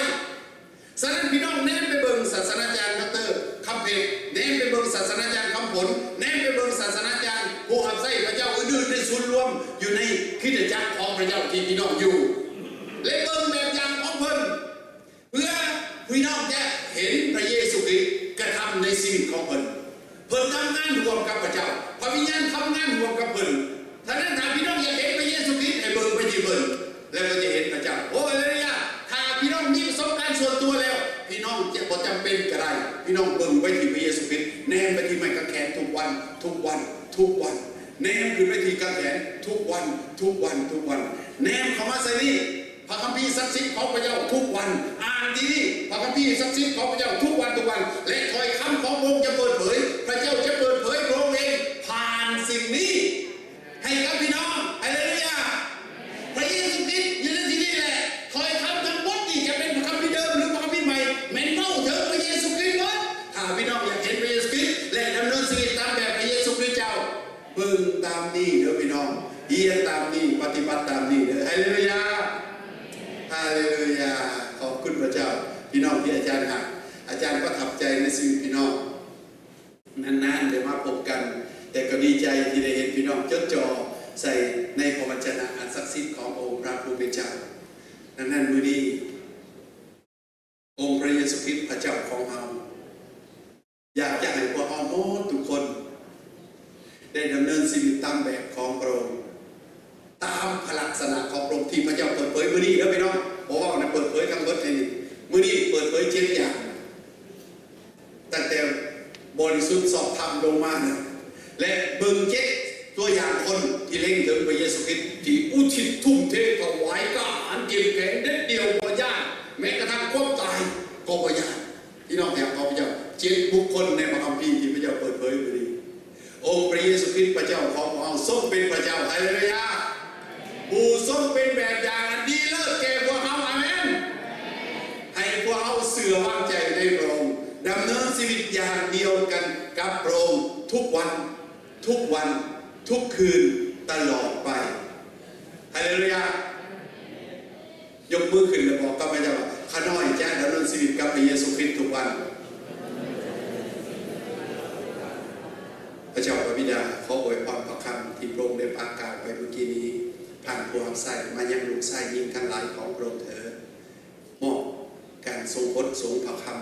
ສະນັ້ນ ພີ່ນ້ອງແນມໄປເບິ່ງສາດສະດາຈານດອກເຕີຄຳເພັດ, ແນມໄປເບິ່ງສາດສະດາຈານຄຳຜົນ, ແນມໄປເບິ່ງສາດສະດາຈານຜູ້ຮັບໃຊ້ພະເຈົ້າອື່ນໆ ໃນສູນລວມຢູ່ໃນຄຣິສຕະຈັກຂອງພະເຈົ້າທີ່ພີ່ນ້ອງຢູ່ ແລະ ເບິ່ງແບບຢ່າງຂອງເພິ່ນ, ເພື່ອພີ່ນ້ອງຈະເຫັນພະເຢຊູຄຣິດກະທຳໃນຊີວິດຂອງເພິ່ນ. ເພິ່ນທຳງານຮ່ວມກັບພະເຈົ້າ, ພະວິນຍານທຳງານຮ່ວມກັບເພິ່ນ. ສະນັ້ນ ຖ້າພີ່ນ້ອງຢາກເຫັນພະເຢຊູຄຣິດ, ໃຫ້ເບິ່ງໄປທີ່ເພິ່ນ ແລ້ວກໍຈະເຫັນພະເຈົ້າ. ໂອ້ ຮາເລລູຢາ! ຖ້າພີ່ນ້ອງມີປະສົບການສ່ວນຕົວແລ້ວ, ພີ່ນ້ອງຈະບໍ່ຈຳເປັນກໍໄດ້. ພີ່ນ້ອງເບິ່ງໄປທີ່ພະເຢຊູຄຣິດ, ແນມໄປທີ່ໄມ້ກາງແຂນທຸກວັນ, ທຸກວັນ, ທຸກວັນ. ແນມຂຶ້ນໄປທີ່ກາງແຂນທຸກວັນ, ທຸກວັນ, ທຸກວັນ. ແນມເຂົ້າມາໃສ່ນີ້. ພະຄຳພີສັກສິດຂອງພະເຈົ້າທຸກວັນ. ອ່ານທີ່ນີ້ ພະຄຳພີສັກສິດຂອງພະເຈົ້າທຸກວັນ, ທຸກວັນ, ແລະ ຖ້ອຍຄຳຂອງພະອົງຈະເປີດເຜີຍ, ພະເຈົ້າຈະເປີດເຜີຍພະອົງເອງຜ່ານສິ່ງນີ້ໃຫ້ກັບພີ່ນ້ອງ. ຮາເລລູຢາ! ພະເຢຊູຄຣິດຢູ່ໃນທີ່ນີ້ແຫຼະ. ຖ້ອຍຄຳທັງໝົດນີ້ຈະເປັນພະຄຳພີເດີມ ຫຼື ພະຄຳພີໃໝ່, ແມ່ນເວົ້າເຖິງພະເຢຊູຄຣິດໝົດ. ຖ້າພີ່ນ້ອງຢາກເຫັນພະເຢຊູຄຣິດ ແລະ ດຳເນີນຊີວິດຕາມແບບພະເຢຊູຄຣິດເຈົ້າ, ເບິ່ງຕາມນີ້ເດີພີ່ນ້ອງ, ຮຽນຕາມນີ້, ປະຕິບັດຕາມນີ້ເດີ. ຮາເລລູຢາ! ຮາເລລູຢາ! ຂອບຄຸນພະເຈົ້າ. ພີ່ນ້ອງທີ່ອາຈານຮັກ, ອາຈານປະທັບໃຈໃນຊີວິດພີ່ນ້ອງ. ນານໆໄດ້ມາພົບກັນ, ແຕ່ກໍດີໃຈທີ່ໄດ້ເຫັນພີ່ນ້ອງຈົດຈ່ອໃສ່ໃນພະວັນຈະນະອັນສັກສິດຂອງອົງພະຜູ້ເປັນເຈົ້າ. ດັ່ງນັ້ນ ມື້ນີ້ ອົງພະເຢຊູຄຣິດພະເຈົ້າຂອງເຮົາ ຢາກຈະໃຫ້ພວກເຮົາໝົດທຸກຄົນໄດ້ດຳເນີນຊີວິດຕາມແບບຂອງພະອົງ. ຕາມພະລັກສະນະຂອງພະອົງທີ່ພະເຈົ້າເປີດເຜີຍມື້ນີ້ເດີພີ່ນ້ອງ. ບໍ່ເວົ້ານະ ເປີດເຜີຍທັງເບິດໃນນີ້. ມື້ນີ້ເປີດເຜີຍເຈັດຢ່າງ ຕັ້ງແຕ່ບໍລິສຸດຊອບທຳລົງມາ ແລະ ເບິ່ງເຈັດຕົວຢ່າງຄົນທີ່ເລັງເຖິງພະເຢຊູຄຣິດ ທີ່ອຸທິດທຸ່ມເທຖວາຍ ກ້າຫານເຂັ້ມແຂງ ເດັດດ່ຽວ ບໍ່ຢ້ານແມ້ກະທັ່ງຄວາມຕາຍກໍບໍ່ຢ້ານ. ພີ່ນ້ອງທີ່ຮັກຂອງພະເຈົ້າ, ເຈັດບຸກຄົນໃນພະຄຳພີທີ່ພະເຈົ້າເປີດເຜີຍມື້ນີ້. ອົງພະເຢຊູຄຣິດພະເຈົ້າຂອງພວກເຮົາຊົງເປັນພະເຈົ້າ. ຮາເລລູຍາ! ຜູ້ຊົງເປັນແບບຢ່າງອັນດີເລີດແກ່ພວກເຮົາ. ອາເມນ. ໃຫ້ພວກເຮົາເຊື່ອວາງໃຈໃນພະອົງ, ດຳເນີນຊີວິດຢ່າງດຽວກັນກັບພະອົງທຸກວັນ, ທຸກວັນ, ທຸກຄືນ, ຕະຫຼອດໄປ. ຮາເລລູຍາ! ຍົກມືຂຶ້ນແລ້ວບອກກັບພະເຈົ້າວ່າ, ຂ້ານ້ອຍຈະດຳເນີນຊີວິດກັບພະເຢຊູຄຣິດທຸກວັນ. ພະເຈົ້າພະບິດາ, ຂໍອວຍພອນພະຄຳທີ່ພະອົງໄດ້ປາກກ່າວໄປເມື່ອກີ້ນີ້ ຜ່ານຜູ້ຮັບໃຊ້ມາຍັງລູກຊາຍຍິງທັງຫຼາຍຂອງພະອົງເທີ້ນ. ມອບການຊົງບົດຊົງພະຄຳ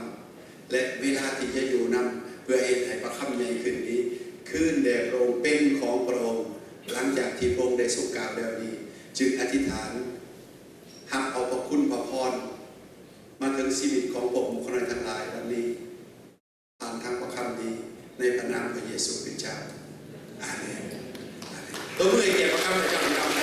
ແລະ ເວລາທີ່ຈະຢູ່ນຳ ເພື່ອເຮັດໃຫ້ພະຄຳໃຫຍ່ຂຶ້ນນີ້ ຄືນແດ່ພະອົງ, ເປັນຂອງພະອົງ. ຫຼັງຈາກທີ່ພະອົງໄດ້ຊົງກ່າວແລ້ວນີ້ ຈຶ່ງອະທິຖານ ຮັບເອົາພະຄຸນພະພອນມາເຖິງຊີວິດຂອງພວກໝູ່ຂ້ານ້ອຍທັງຫຼາຍວັນນີ້ ຜ່ານທາງພະຄຳນີ້ ໃນພະນາມພະເຢຊູຄຣິດເຈົ້າ. ອາເມນ. ອາເມນ. ຕົບມືໃຫ້ກຽດພະຄຳພະເຈົ້າພີ່ນ້ອງ.